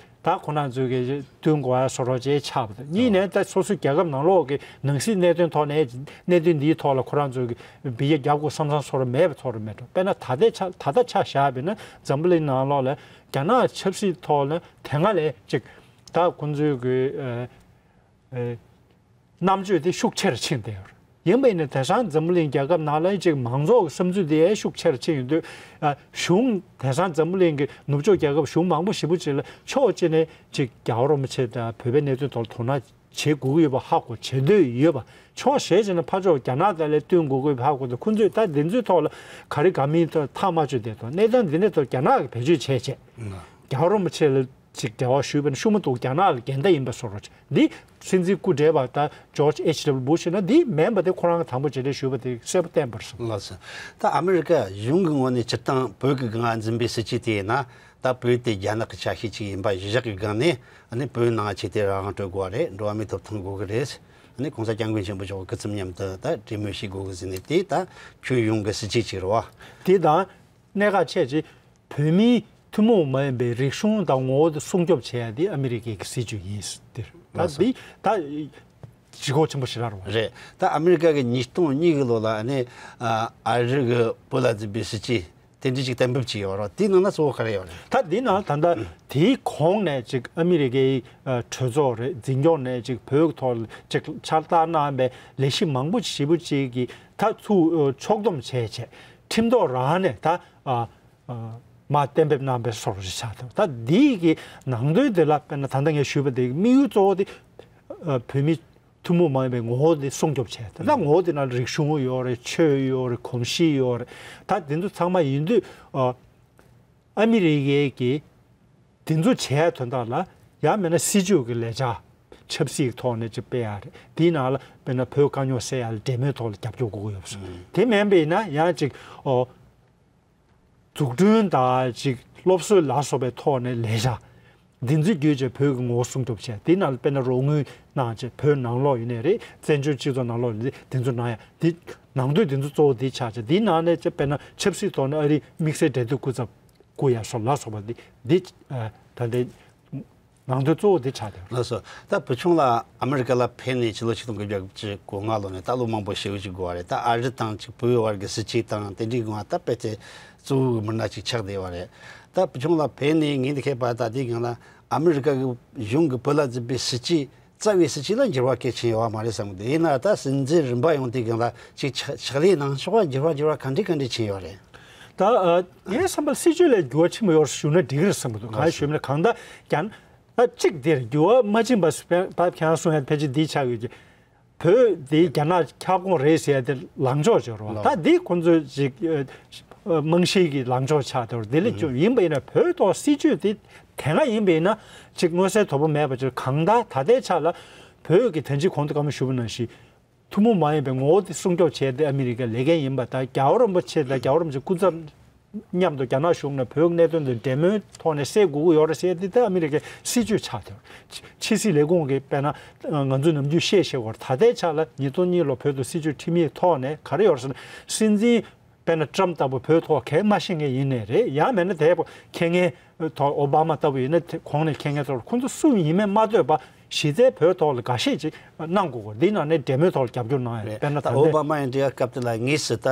ད་ཁོ་རང་ཚོས་ཀྱི་བསྟུན་དགོས་ཡ་བཟོ་འདྲ་ཅིག་ཆགས་པ་དང་། གཉིས་ནས་ད་སོ་སོའི་རྒྱལ་ཁབ་ནང་ལོགས་ཀྱི་ནང་སྲིད་གནད་དོན་ཐོག་ནས་གནད་དོན་འདིའི་ཐོག་ལ་ཁོ་རང་ཚོས་ཀྱི་འབུད་ཡ་རྒྱབ་དགོས་བསམ་བསམ་བཟོ་འདྲ་མེད་པ་ཚོར་མེད་འགྲོ། དཔེར་ན་ད་ལྟའི་ཆ་ད་ལྟ་ཆ་བཞག་པ་ཡིན་ན་འཛམ་བུ་གླིང་ནང་ལོགས་ལ་རྒྱ་ནག་ཆབ་སྲིད་ཐོག་ལ་དེ་སྔ་ལས་ཅིག་ད་ཁོ་ཚོའི་གི་ཨ་ཨ་རྣམ་དཔྱོད་དེ་ཤུགས་ཆེ་རུ་ཕྱིན་བསྡད་ཡོད་རེད། ཡིན་པ་ཡིན་ན་དེང་སང་འཛམ་བུ་གླིང་རྒྱལ་ཁབ་ནང་ལ་ཅིག་མང་ཚོགས་ཀྱི་བསམ་ཚུལ་དེ་ཤུགས་ཆེ་རུ་ཕྱིན་ཡོང་དུས་ཨ་གཞུང་དེང་སང་འཛམ་བུ་གླིང་གི་ནུབ་ཕྱོགས་རྒྱལ་ཁབ་གཞུང་མང་པོ་ཞེ་པོ་ཅིག་ལ་ཕྱོགས་གཅིག་ནས་ཅིག་རྒྱལ་བ་རིན་པོ་ཆེ་དང་བོད་པའི་གནད་དོན་ཐོག་ལ་དོ་སྣང་བྱེད་དགོས་ཀྱི་ཡོད་པ་ཧ་གོ། བྱེད་འདོད་ཡོད་པ། ཕྱོགས་གཞན་ཞིག་ནས་ཕར་ཕྱོགས་རྒྱ་ནག་དང་ལས་བསྟུན་དགོས་དགོས་པ་ཧ་གོ། ད་ཁོང་ཚོས་ད་འདི་ཚོའི་ཐོག་ལ་ག་རེ་ག་མིན་ཐོག་ཐག་མ་ཆོད་བསྡད་དོ། གནས་སྟངས་འདི་འདྲའི་ཐོག་རྒྱ་ནག་གིས་བེད་སྤྱོད་བྱས་བྱས་རྒྱལ་བ་རིན་པོ་ཆེ་ལ་ཅིག་འབྲེལ་བ་ཞུས་པ་ན་ཤུགས་མ་གཏོགས་རྒྱ་ནག་ལ་འགལ་ཟླ་ཡིན་པ་བཟོ་འདྲ་ཅིག་འདི་སྲིད་འཛིན་སྐུ་བགྲེས་པ་ད་ཇོརྗ་ཨེཆ་ཌབ་ལུ་བུ་ཤི་ན་འདི་མིན་པ་དེ་ཁོ་རང་གིས་དང་པོ་བྱས་རྗེས་ཞུས་པ་དེ་གསལ་པོ་བསྟན་པ་རེད། ལགས་སོ། ད་ཨ་མི་རི་ཀ་གཞུང་གི་ངོས་ནས་སྤྱིར་བཏང་བོད་ཀྱི་སྒང་འཛིན་པའི་སྲིད་བྱུས་དེ་ཡིན་ན། ད་བོད་དེ་རྒྱ་ནག་གི་ཆ་ཤས་ཅིག་ཡིན་པ་གཞི་བཞག་གི་སྒང་ནས་ཨ་ནི་བོད་ནང་ཆེ་དེ་རང་དབང་སྤྲོད་དགོས་པ་རེད། འགྲོ་བ་མིའི་ཐོབ་ཐང་དགོས་ཀྱི་རེད། ཨ་ནི་༸གོང་ས་༸སྐྱབས་མགོན་ཆེན་པོ་མཆོག་སྐུ་ཚབ་མཉམ་དུ་ད་གྲོས་མོལ་བྱེད་དགོས་ཀྱི་ཟེར་ནས་དེ་ད་ཁྱོན་ཡོངས་ཀྱི་སྲིད་བྱུས་ཅིག་རེད་བ། དེ་དང་གནད་འགག་ཆེ་ཆེ་བོད་མིའི་ཐུན་མོང་མ་ཡིན་པའི་རིག་གཞུང་དང་ངོ་བོ་དེ་སྲུང་སྐྱོབ་བྱེད་ཡ་དེ་ཨ་མི་རི་ཀའི་གི་སྲིད་བྱུས་ཡིན་ཟེར། ད་ལགས་སོ། འདི་ད་ལྗིད་ཁོག་ཆེན་པོ་ཞེ་དྲག་རེད་བ། རེད། ད་ཨ་མི་རི་ཀ་གི་ཉིས་སྟོང་གཉིས་གི་ལོ་ལ་ཨ་ནི་ཨ་ཨ་རི་གི་བོད་ལ་འཛིན་པའི་སྲིད་བྱུས་དེ་འདྲ་ཅིག་གཏན་འབེབས་བྱས་ཡོད་རེད། དེའི་ནང་ན་གཙོ་བོ་ག་རེ་ཡོད་རེད། ད་འདི་ནང་ད་ལྟ་དེའི་གོང་ནས་ཅིག་ཨ་མི་རི་ཀའི་ཨ་གྲོས་ཚོགས་རེད། འཛིན་སྐྱོང་ནས་ཅིག་བོད་ཐོག་ལ་ཅིག་ཕྱག་ལས་གནང་བའི་ལས་གཞི་མང་པོ་ཞེ་པོ་ཅིག་གི་ད་ཚུར་ཨ་ཕྱོགས་བསྡོམས་བྱས་བྱས་ཁྲིམས་ཐོག་རང་ནས་ད་ཨ་ཨ་མ་གཏན་འབེབས་གནང་བའི་བཟོ་འདྲ་ཆགས་འདུག་ད་འདིའི་གི་ནང་དོན་དེ་ལ་དཔེར་ན་ད་ལྟ་ངས་ཞུས་པ་དེ་དམིགས་ཡུལ་གཙོ་བོ་དེ་ཨ་བོད་མི་ཐུན་མོང་མ་ཡིན་པའི་ངོ་བོ་དེ་སྲུང་སྐྱོབ་བྱས། ད་ལྟ་ངོ་བོ་དེ་ནང་རིག་གཞུང་ཡོད་རེད། ཆོས་ཡོད་རེད། གོམས་གཤིས་ཡོད་རེད། ད་དེ་ཚོ་ཚང་མ་ཡིན་དུས་ཨ་ཨ་མི་རི་ཀའི་གི་དེ་ཚོ་བྱས་དོན་དག་ལ་ཡང་མིན་ན་སྲིད་བྱུས་ཀྱི་ལས་འཆར་ཆབ་སྲིད་ཀྱི་ཐོག་ནས་ཅིག་སྤེལ་ཡ་རེད། དེའི་ནང་ལ་དཔེར་ན་བོད་དཀའ་རྙོག་སེལ་ཡ་ལ་འབྲེལ་མོལ་ཐོག་ལ་རྒྱབ་སྐྱོར་དགོས་ཀྱི་ཡོད་པ་སོགས། དེ་མིན་པ་ཡིན་ན་ཡང་ཅིག་ཨོ་འཛུགས་སྐྲུན་དང་ཅིག་སློབ་གསོ་ལ་སོགས་པའི་ཐོག་ནས་ལས་འཆར་འདི་ཚོ་བརྒྱུད་བྱས་བོད་ཀྱི་ངོ་བོ་སྲུང་སྐྱོབ་བྱས། དེའི་ནང་ལ་དཔེར་ན་རོགས་དངུལ་གནང་བྱས་བོད་ནང་ལོགས་ཡིན་ནའི་རེད། བཙན་བྱོལ་སྤྱི་ཚོགས་ནང་ལོགས་ཡིན་ནའི་དེ་ཚོ་གནང་ཡ་དེ་ནང་དོན་དེ་ཚོ་གཙོ་བོ་དེ་ཆགས་བྱས། དེའི་ནང་ནས་ཅིག་དཔེར་ན་ཆབ་སྲིད་ཐོག་ནས་ཨ་རིའི་དམིགས་བསལ་འབྲེལ་མཐུད་སྐུ་ཚབ་བསྐོ་ཡ་སོགས་ལ་སོགས་པ་འདི་འདི་ཨ་ད་ལྟའི་ནང་དོན་གཙོ་བོ་འདི་ཆགས་བསྡད་ཡོད། ལགས་སོ། ད་བུ་ཆུང་ལགས་ཨ་མི་རི་ཀ་ལ་ཕེབས་ནས་ཕྱི་ལོ་ཆིག་སྟོང་དགུ་བརྒྱ་དགུ་བཅུ་གོ་ལྔ་ལོ་ནས་ད་ལོ་མང་པོ་ཞེ་པོ་ཅིག་འགོར་བ་རེད། ད་ཨ་རི་དང་ཅིག་བོད་བར་གྱི་སྲིད་བྱུས་དང་དེ་འདྲའི་སྒང་ད་དཔེ་དེ་གཙོ་བོའི་མི་སྣ་ཅིག་ཆགས་བསྡད་པ་རེད། ད་བུ་ཆུང་ལགས་ཕེབས་ནས་ངས་འདི་ཁའི་བར་ད་དེའི་སྒང་ལ་ཨ་མི་རི་ཀ་གི་གཞུང་གི་བོད་ལ་འཛིན་པའི་སྲིད་བྱུས་རྩ་བའི་སྲིད་བྱུས་ལ་འགྱུར་བ་གལ་ཆེན་ཡོད་པ་མ་རེད་བསམ་གི་འདུག་ཡིན་ན་ད་སྲིད་འཛིན་རིམ་པ་ཡོང་དུས་སྒང་ལ་ཅིག་ཕྱག་ཕྱག་ལས་གནང་ཕྱོགས་ལ་འགྱུར་བ་འགྱུར་བ་ག་འདྲ་ག་འདྲ་ཕྱིན་ཡོད་རེད། ད་ཨ་ངའི་བསམ་པར་སྲིད་བྱུས་ལ་འགྱུར་བ་ཕྱིན་པ་ཡོད་ཞུ་ན་འགྲིག་གི་རེད་བསམ་གི་འདུག་ང་ཞུས་ན་གང་ལྟར་རྒྱ་ནག་གཅིག་དེར་འགྱུར་བ་མ་ཕྱིན་པ་ཕ་ཁྱེད་རང་གསུང་ཡ་ཕལ་ཆེར་འདི་ཆགས་ཡོད་ཀྱི། བོད་འདི་རྒྱ་ནག་ཁྱབ་ཁོངས་རེད་ཟེར་ཡ་དེ་ལངས་ཕྱོགས་ཅིག་རེད་བ། ལགས། ད་འདི་ཁོང་ཚོའི་ཅིག་ཨ་རྨང་གཞིའི་གི་ལངས་ཕྱོགས་ཆགས་བསྡད་པ་རེད། དེ་ལས་ཀྱང་ཡིན་པ་ཡིན་ན་བོད་ཐོག་སྲིད་བྱུས་དེ་དེ་སྔ་ཡིན་པ་ཡིན་ན་ཅིག་མངོན་གསལ་དོད་པོ་མེད་པ་ཅིག་གང་ལྟར་ད་ལྟའི་ཆ་ལ་བོད་ཀྱི་ད་ཅི་གོང་དུ་བཀའ་མོལ་ཞུས་པ་ནང་བཞིན། ཐུན་མོང་མ་ཡིན་པའི་ངོ་བོ་དེ་སྲུང་སྐྱོབ་བྱས་ཏེ་ཨ་མི་རི་ཀའི་ལས་འགན་ཡིན་པ་དང་། རྒྱལ་བ་རིན་པོ་ཆེ་དང་རྒྱལ་བ་རིན་པོ་ཆེའི་སྐུ་ཚབ་ མཉམ་དུ་རྒྱ་ནག་གཞུང་ནས་བོད་ཀྱི་གནད་དོན་དེ་འབྲེལ་མོལ་ཐོག་ནས་སེལ་དགོས་ཀྱི་ཡོད་རེད་ཟེར་ཏེ། ད་ཨ་མི་རི་ཀའི་སྲིད་ཇུས་ཆགས་ཐལ། ཕྱི་སྲིད་ལས་ཁུངས་ཀྱིས་དཔེར་ན་ང་ཚོས་ནམ་རྒྱུན་བཤད་བཤད་ཀྱི་ཡོད་རེད། ད་ལྟའི་ཆ་ལ་ཉིས་སྟོང་གཉིས་ལོ་བོད་དུ་སྲིད་ཇུས་ཁྲིམས་ཡིག་ཐོག་ནས་ག་རེ་ཡོད་རེད་ཟེར་ན། སྲིད་འཛིན་དཔེར་ན་ཊམ་ཕི་ལྟ་བུ་བོད་ཐོག་གང་མ་ཤེས་མཁན་ཡིན་ནའི་རེད། ཡང་མིན་ན་དེ་མཁས་མཁན་ཐོག་ཨོ་བྷ་མ་ལྟ་བུ་ཡིན་ན། དེ་གོང་ནས་མཁས་མཁན་ཚོར་ཁོང་ཚོ་སུ་ཡིན་མིན་མ་ལྟོས་པ་གཞི་རྩའི་བོད་ཐོག་ལ་འགའ་ཤས་ཅིག་གནང་དགོས་ཀྱི་ཡོད་རེད། འདིའི་ནང་ནས་འབྲེལ་མོལ་ཐོག་ལ་རྒྱབ་སྐྱོར་གནང་ཡོད་རེད། རེད། དཔེར་ན་ད་ད་ལྟའི་ཨོ་བྷ་མ་ཡིན་དུས་སྐབས་དེ་ལ་དངོས་སུ་ད་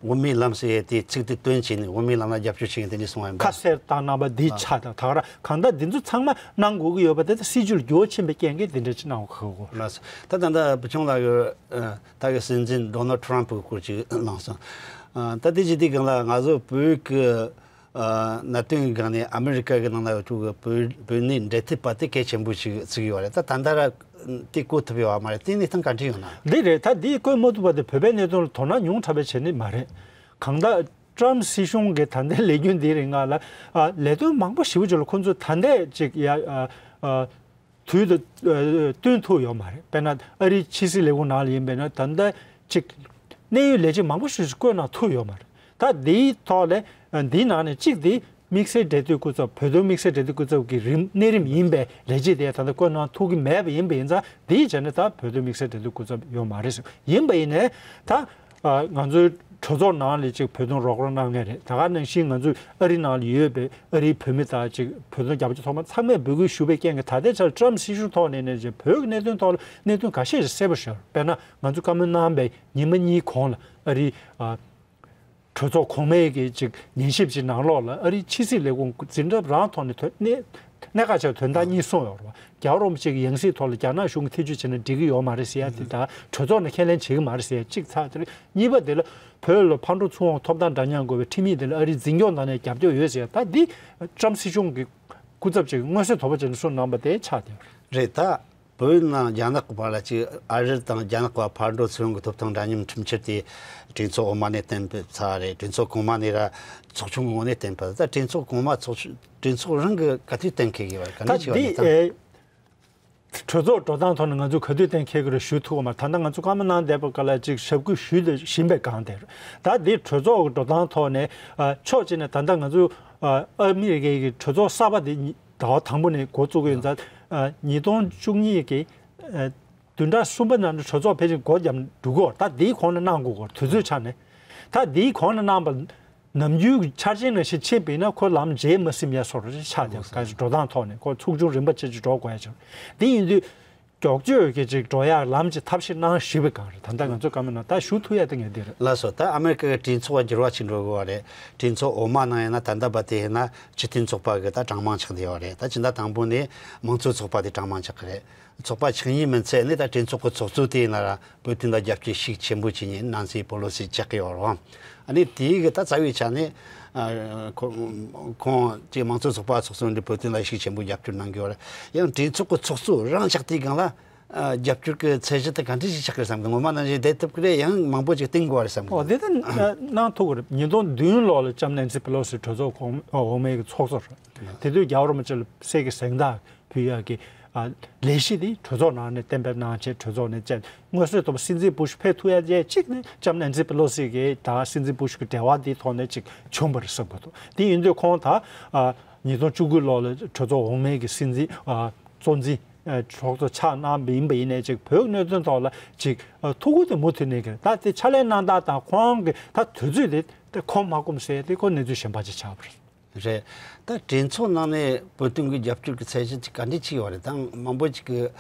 དབུ་མའི་ལམ་ཟེར་ཡས་དེའི་ཚིག་དེ་བཏོན་བྱས་ནས་དབུ་མའི་ལམ་ལ་རྒྱབ་སྐྱོར་བྱེད་མཁན་དེ་འདྲ་གསུངས་པ་ཡིན་པ། ཁ་གསལ་བཏང་གནང་བ་འདི་ཆགས། ད་ད་ག་རང་གང་ལྟར་འདི་ཚོ་ཚང་མ་གནང་དགོས་ཀྱི་ཡོད་པ་དེ་ད་སྲིད་ཇུས་ལ་འགྱུར་བ་ཕྱིན་པའི་རྐྱེན་གྱིས་འདི་འདྲ་ཅིག་གནང་བ་ཁག་པོ། ལགས་སོ། ད་ད་ལྟ་བུ་ཆུང་ལགས་ཀྱིས་ཨ་ད་གི་སྲིད་འཛིན་ཌོ་ནལ་ཊམ་ཕི་གི་སྐོར་ཅིག་གནང་སོང་། ཨ་ད་དེ་བྱེད་དུས་སྒང་ལ་ང་ཚོ་བོད་ཀྱི་ཨ་གནད་དོན་སྒང་ནས་ཨ་མི་རི་ཀ་གི་ནང་ལ་ཡོད་ཆོག་གི་བོད་བོད་གནས་འབྲེལ་མཐུད་པ་དེ་གལ་ཆེན་པོ་ཞིག་བརྩི་གི་ཡོད་རེད། ད་ད་ལྟ་ར་དེ་བཀོད་ཐུབ་ཡོད་པ་མ་རེད། དེ་གནས་སྟངས་ག་འདྲ་ཡོད་ན། འདི་རེད། ད་འདི་བཀོད་མ་ཐུབ་པ་དེ་བོད་པའི་གནད་དོན་ལ་དོ་སྣང་ཉུང་དྲགས་པའི་བྱས་ནི་མ་རེད། གང་ལྟར་ཊམ་སྲིད་གཞུང་གི་ད་ལྟའི་ལས་རྒྱུན་འདིའི་རིང་ལ་ཨ་ལས་དོན་མང་པོ་ཞེ་པོ་ཅིག་ལ་ཁོང་ཚོས་ད་ལྟའི་ཅིག་ཡ་ཨ་ཨ་དུས་དང་ཨ་བསྟུན་ཐུབ་ཡོད་མ་རེད། དཔེར་ན་ཨ་རིའི་ཕྱི་སྲིད་ལས་ཁུངས་ནང་ལ་ཡིན་པས་ན། ད་ལྟ་ཅིག་གནད་ཡོད་ལས་བྱེད་མང་པོ་ཞིག་བསྐོས་གནང་ཐུབ་ཡོད་མ་རེད། ད་འདིའི་ཐོག་ལ་ཨ་འདིའི་ནང་ནས་གཅིག་དེ་དམིགས་བསལ་འབྲེལ་མཐུད་སྐུ་ཚབ། བོད་དོན་དམིགས་བསལ་འབྲེལ་མཐུད་སྐུ་ཚབ་ཀྱི་རིམ་གནས་རིམ་ཡིན་པའི་ལས་བྱེད་དེ་ད་ལྟ་བསྐོས་གནང་ཐུབ་ཀྱི་མེད་པ་ཡིན་པ་ཡིན་ཙང་། འདིའི་བྱས་ནས་ད་བོད་དོན་དམིགས་བསལ་འབྲེལ་མཐུད་སྐུ་ཚབ་ཡོད་མ་རེད་ཟེར། ཡིན་པ་ཡིན་ནའི་ད་ཨ་ང་ཚོའི་གྲོས་ཚོགས་ནང་ལ་ཅིག་བོད་དོན་རོགས་རམ་གནང་མཁན་རེད། ད་ག་ནང་བཞིན་ང་ཚོའི་ཨ་རི་ནང་ལ་ཡོད་པའི་ཨ་རིའི་བོད་མི་དང་ཅིག་བོད་དོན་རྒྱབ་སྐྱོར་ཚོགས་པ་ཚང་མས་འབོད་སྐུལ་ཞུ་བའི་རྐྱེན་གྱིས། ད་ལྟའི་ཆར་ཊམ་སྲིད་གཞུང་ཐོག་ནས་ནས་ཅིག་བོད་ཀྱི་གནད་དོན་ཐོག་ལ་གནད་དོན་ཁ་ཤས་ཤིག་གསལ་པོ་ཤོར། དཔེར་ན་ང་ཚོ་བཀའ་མོལ་གནང་བའི་ཉི་མ་གཉིས་གོང་ལ་ཨ་རིའི་ཨ་གྲོས་ཚོགས་གོང་མའི་གི་ཅིག་ཉན་ཞིབ་ཅིག་ནང་ལོགས་ལ་ཨ་རིའི་ཕྱི་སྲིད་ལས་ཁུངས་འཛིན་གྲྭ་རང་ཐོག་ནས་དོན་གནད་གནད་འགག་ཆེ་བ་དོན་དག་གཉིས་གསུངས་ཡོད་རེད་བ། རྒྱལ་བ་རིན་པོ་ཆེ་གི་ཡང་སྲིད་ཐོག་ལ་རྒྱ་ནག་གཞུང་གིས་ཐེ་བྱུས་བྱས་ན་འགྲིག་གི་ཡོད་མ་རེད་ཟེར་ཡ་དེ་དང་། གྲོས་ཚོགས་ནས་ཁས་ལེན་བྱེད་ཀྱི་མ་རེད་ཟེར་ཡ་གཅིག་ཚར་དེ་རེད། གཉིས་པ་དེ་ལ་བོད་ལ་ཕར་འགྲོ་ཚུར་འོང་ཐོབ་ཐང་འདྲ་མཉམ་དགོས་པའི་ཁྲིམས་ཡིག་དེ་ལ་ཨ་རིའི་འཛིན་སྐྱོང་ནང་ནས་རྒྱབ་སྐྱོར་ཡོད་ཟེར་ཡ། ད་འདི་ཊམ་སྲིད་གཞུང་གི་སྐུ་ཚབ་ཅིག་མངོན་གསལ་དོད་པོ་བྱས་ནས་གསུངས་གནང་པ་དེ་ཆགས་བསྡད་ཡོད་རེད། རེད། ད་བོད་ནང་རྒྱ་ནག་གི་བར་ལ་ཅིག་ཨ་རི་དང་རྒྱ་ནག་བར་ཕར་འགྲོ་ཚུར་འོང་གི་ཐོབ་ཐང་འདྲ་མཉམ་ཁྲིམས་འཆར་དེ་གྲོས་ཚོགས་འོག་མ་ནས་གཏན་འབེབས་ཚར་རེད། གྲོས་ཚོགས་གོང་མ་ནས་ར་ཚོགས་ཆུང་གི་ངོས་ནས་གཏན་འབེབས། ད་གྲོས་ཚོགས་གོང་མ་ཚོགས་ཆུང་གྲོས་ཚོགས་རང་གི་ག་དུས་གཏན་འཁེལ་གི་བ་ག་ད་འདྲ་བྱས་པ་འདི་ཡིན་ད། ཨེ་གྲོས་ཚོགས་འགྲོ་སྟངས་ཐོག་ནས་ང་ཚོས་ག་དུས་གཏན་འཁེལ་གི་རེད་ཞུ་ཐུབ་པ་མ། ད་ལྟ་ང་ཚོ་བཀའ་མོལ་གནང་བསྡད་པ་ག་ལ་ཅིག་ཞབས་སྐུལ་ཞུས་བཞིན་པའི་སྒང་དེར། ད་འདི་གྲོས་ཚོགས་ཀྱི་འགྲོ་སྟངས་ཐོག་ནས་ཨ་ཕྱོགས་གཅིག་ནས་ད་ལྟ་ང་ཚོ་ཨ་ཨ་མི་རི་ཀའི་གི་གྲོས་ཚོགས་གསར་པ་དེ་ཉི་ཟླ་བ་དང་པོ་ནས་འགོ་བཙུགས་ཀྱི་ཡོད་ཙང་། ཨ་ཉིས་སྟོང་བཅུ་གཉིས་ཀྱི་ཨ་བདུན་ཕྲག་གསུམ་པ་ནང་ལ་གྲོས་ཚོགས་ཕལ་ཆེར་འགོ་བརྒྱབ་འགྲོ་གི་ཡོད་རེད། ད་འདིའི་གོང་ནས་གནང་དགོས་ཀྱི་ཡོད་རེད། དུས་ཚོད་ཆ་ནས། ད་འདིའི་གོང་ནས་གནང་བ་ནམ་རྒྱུན་གྱི་འཆར་ཅན་ནང་བཞིན་ཕྱིན་པ་ཡིན་ན་ཁོ་ལམ་རྗེས་མ་ཟིན་ཡ་བཟོ་འདྲ་ཅིག་ཆགས་བསྡད་ཡོད་རེད། འགྲོ་སྟངས་ཐོག་ནས་ཁོ་ཚུགས་ཆུང་རིམ་པ་ཅིག་ཅིག་འགྲོ་དགོས་ཡ་ཅིག་རེད། དེ་ཡིན་དུས་མགྱོགས་བྱོས་ཀྱི་ཅིག་འགྲོ་ཡ་ལམ་ཅིག་ཐབས་ཤེས་གནང་ཞུས་པའི་སྒང་རེད། ད་ལྟ་ང་ཚོ་བཀའ་མོལ་གནང་། ད་ཞུ་ཐུབ་ཡ་དེ་ངས་འདི་རེད། ལགས་སོ། ད་ཨ་མི་རི་ཀ་གི་གྲོས་ཚོགས་འགྱུར་བ་ཅིག་འགྲོ་དགོས་པ་རེད། གྲོས་ཚོགས་འོག་མ་ནང་ཡིན་ན་ད་ལྟ་བར་དེ་ཡིན་ན་སྤྱི་མཐུན་ཚོགས་པ་གི་ད་གྲངས་མང་ཆགས་བསྡད་ཡོད་རེད། ད་ཕྱི་ཟླ་དང་པོ་ནས་དམངས་གཙོ་ཚོགས་པ་དེ་གྲངས་མང་ཆགས་ཀྱི་རེད། ཚོགས་པ་ཆགས་ཉིན་མིན་ཚད་ནས་ད་གྲོས་ཚོགས་ཀྱི་ཚོགས་གཙོ་དེ་ཡིན་ན་ར་བོད་དོན་ལ་རྒྱབ་སྐྱོར་ཤུགས་ཆེན་པོ་བྱེད་མཁན་ནན་སི་པེ་ལོ་སི་ཆགས་ཀྱི་ཡོད་རེད། ཨ་ནི་དེའི་གི་ད་རྩ་བའི་ཆ་ནས་ཨ་ཁོ་ཁོང་ཅིག་དམངས་གཙོ་ཚོགས་པ་ཚོགས་གཙོ་འདི་བོད་དོན་ལ་ཤུགས་ཆེན་པོ་རྒྱབ་སྐྱོར་གནང་གི་ཡོད་རེད། ཡང་གྲོས་ཚོགས་ཀྱི་ཚོགས་གཙོ་རང་ཆགས་དུས་སྒང་ལ་ཨ་རྒྱབ་སྐྱོར་གྱི་ཚད་གཞི་དེ་ག་འདྲ་ཞིག་ཆགས་ཀྱི་རེད་བསམ་གི། ངོ་མ་ནང་བཞིན་བསྡད་ཐུབ་ཀྱི་རེད། ཡང་མང་པོ་ཅིག་བཏིང་དགོས་རེད་བསམ་གི། ཨོ་དེ་ད་གནང་ཐུབ་ཀྱི་རེད། ཉིས་སྟོང་བདུན་ལོ་ལ་ལྕམ་ནན་སི་པེ་ལོ་སི་གྲོས་ཚོགས་གོང་འོག་མའི་གི་ཚོགས་གཙོ་རེད། དེ་དུས་རྒྱལ་བ་རིན་པོ་ཆེ་ལ་གསེར་གྱི་གཟེངས་རྟགས་ཕུལ་ཡག་གི་ཨ་ལས་གཞི་དེ་གྲོས་ཚོགས་ནང་ནས་གཏན་འབེབས་གནང་བྱས། གྲོས་ཚོགས་ནས་བཅད། མངོན་གསལ་དོད་པོ་སྲིད་འཛིན་བུ་ཤ་ཕེབས་ཐུབ་ཡ་བཅས་གཅིག་ནི་ལྕམ་ནན་སི་པེ་ལོ་སི་གི་དང་སྲིད་འཛིན་བུ་ཤ་གི་འབྲེལ་བ་དེའི་ཐོག་ནས་ཅིག་བྱུང་བ་རེད་བསམ་གྱི་འདུག་དེ་ཡིན་དུས་ཁོང་ད་ཨ་ཉིས་སྟོང་བཅུ་དགུ་ལོ་ལ་གྲོས་ཚོགས་འོག་མའི་གི་སྲིད་འཛིན་ཨ་གཙོ་འཛིན་ཨ་ཚོགས་གཙོ་ཆགས་གནང་བ་ཡིན་པ་ཡིན་ནའི་ཅིག་བོད་ཀྱི་གནད་དོན་ཐོག་ལ་ཅིག་ཨ་ཐུགས་ཁུར་དེ་མུ་མཐུད་གནང་གི་རེད། ད་དེ་ཕྱག་ལས་གནང་སྟངས་དང་ཁོང་གི་ད་དུས་ཚོད་དེ་དེ་ཁོམ་མ་ཁོམ་ཟེར་དེ་ཁོ་གནས་ཚུལ་གཞན་པ་ཅིག་ཆགས་པ་རེད། རེད། ད་གྲོས་ཚོགས་ནང་ནས་བོད་དོན་གྱི་རྒྱབ་སྐྱོར་གྱི་ཚད་གཞི་ཅིག་ག་འདྲ་ཅིག་ཡོད་རེད། ད་མང་པོ་ཅིག་གི་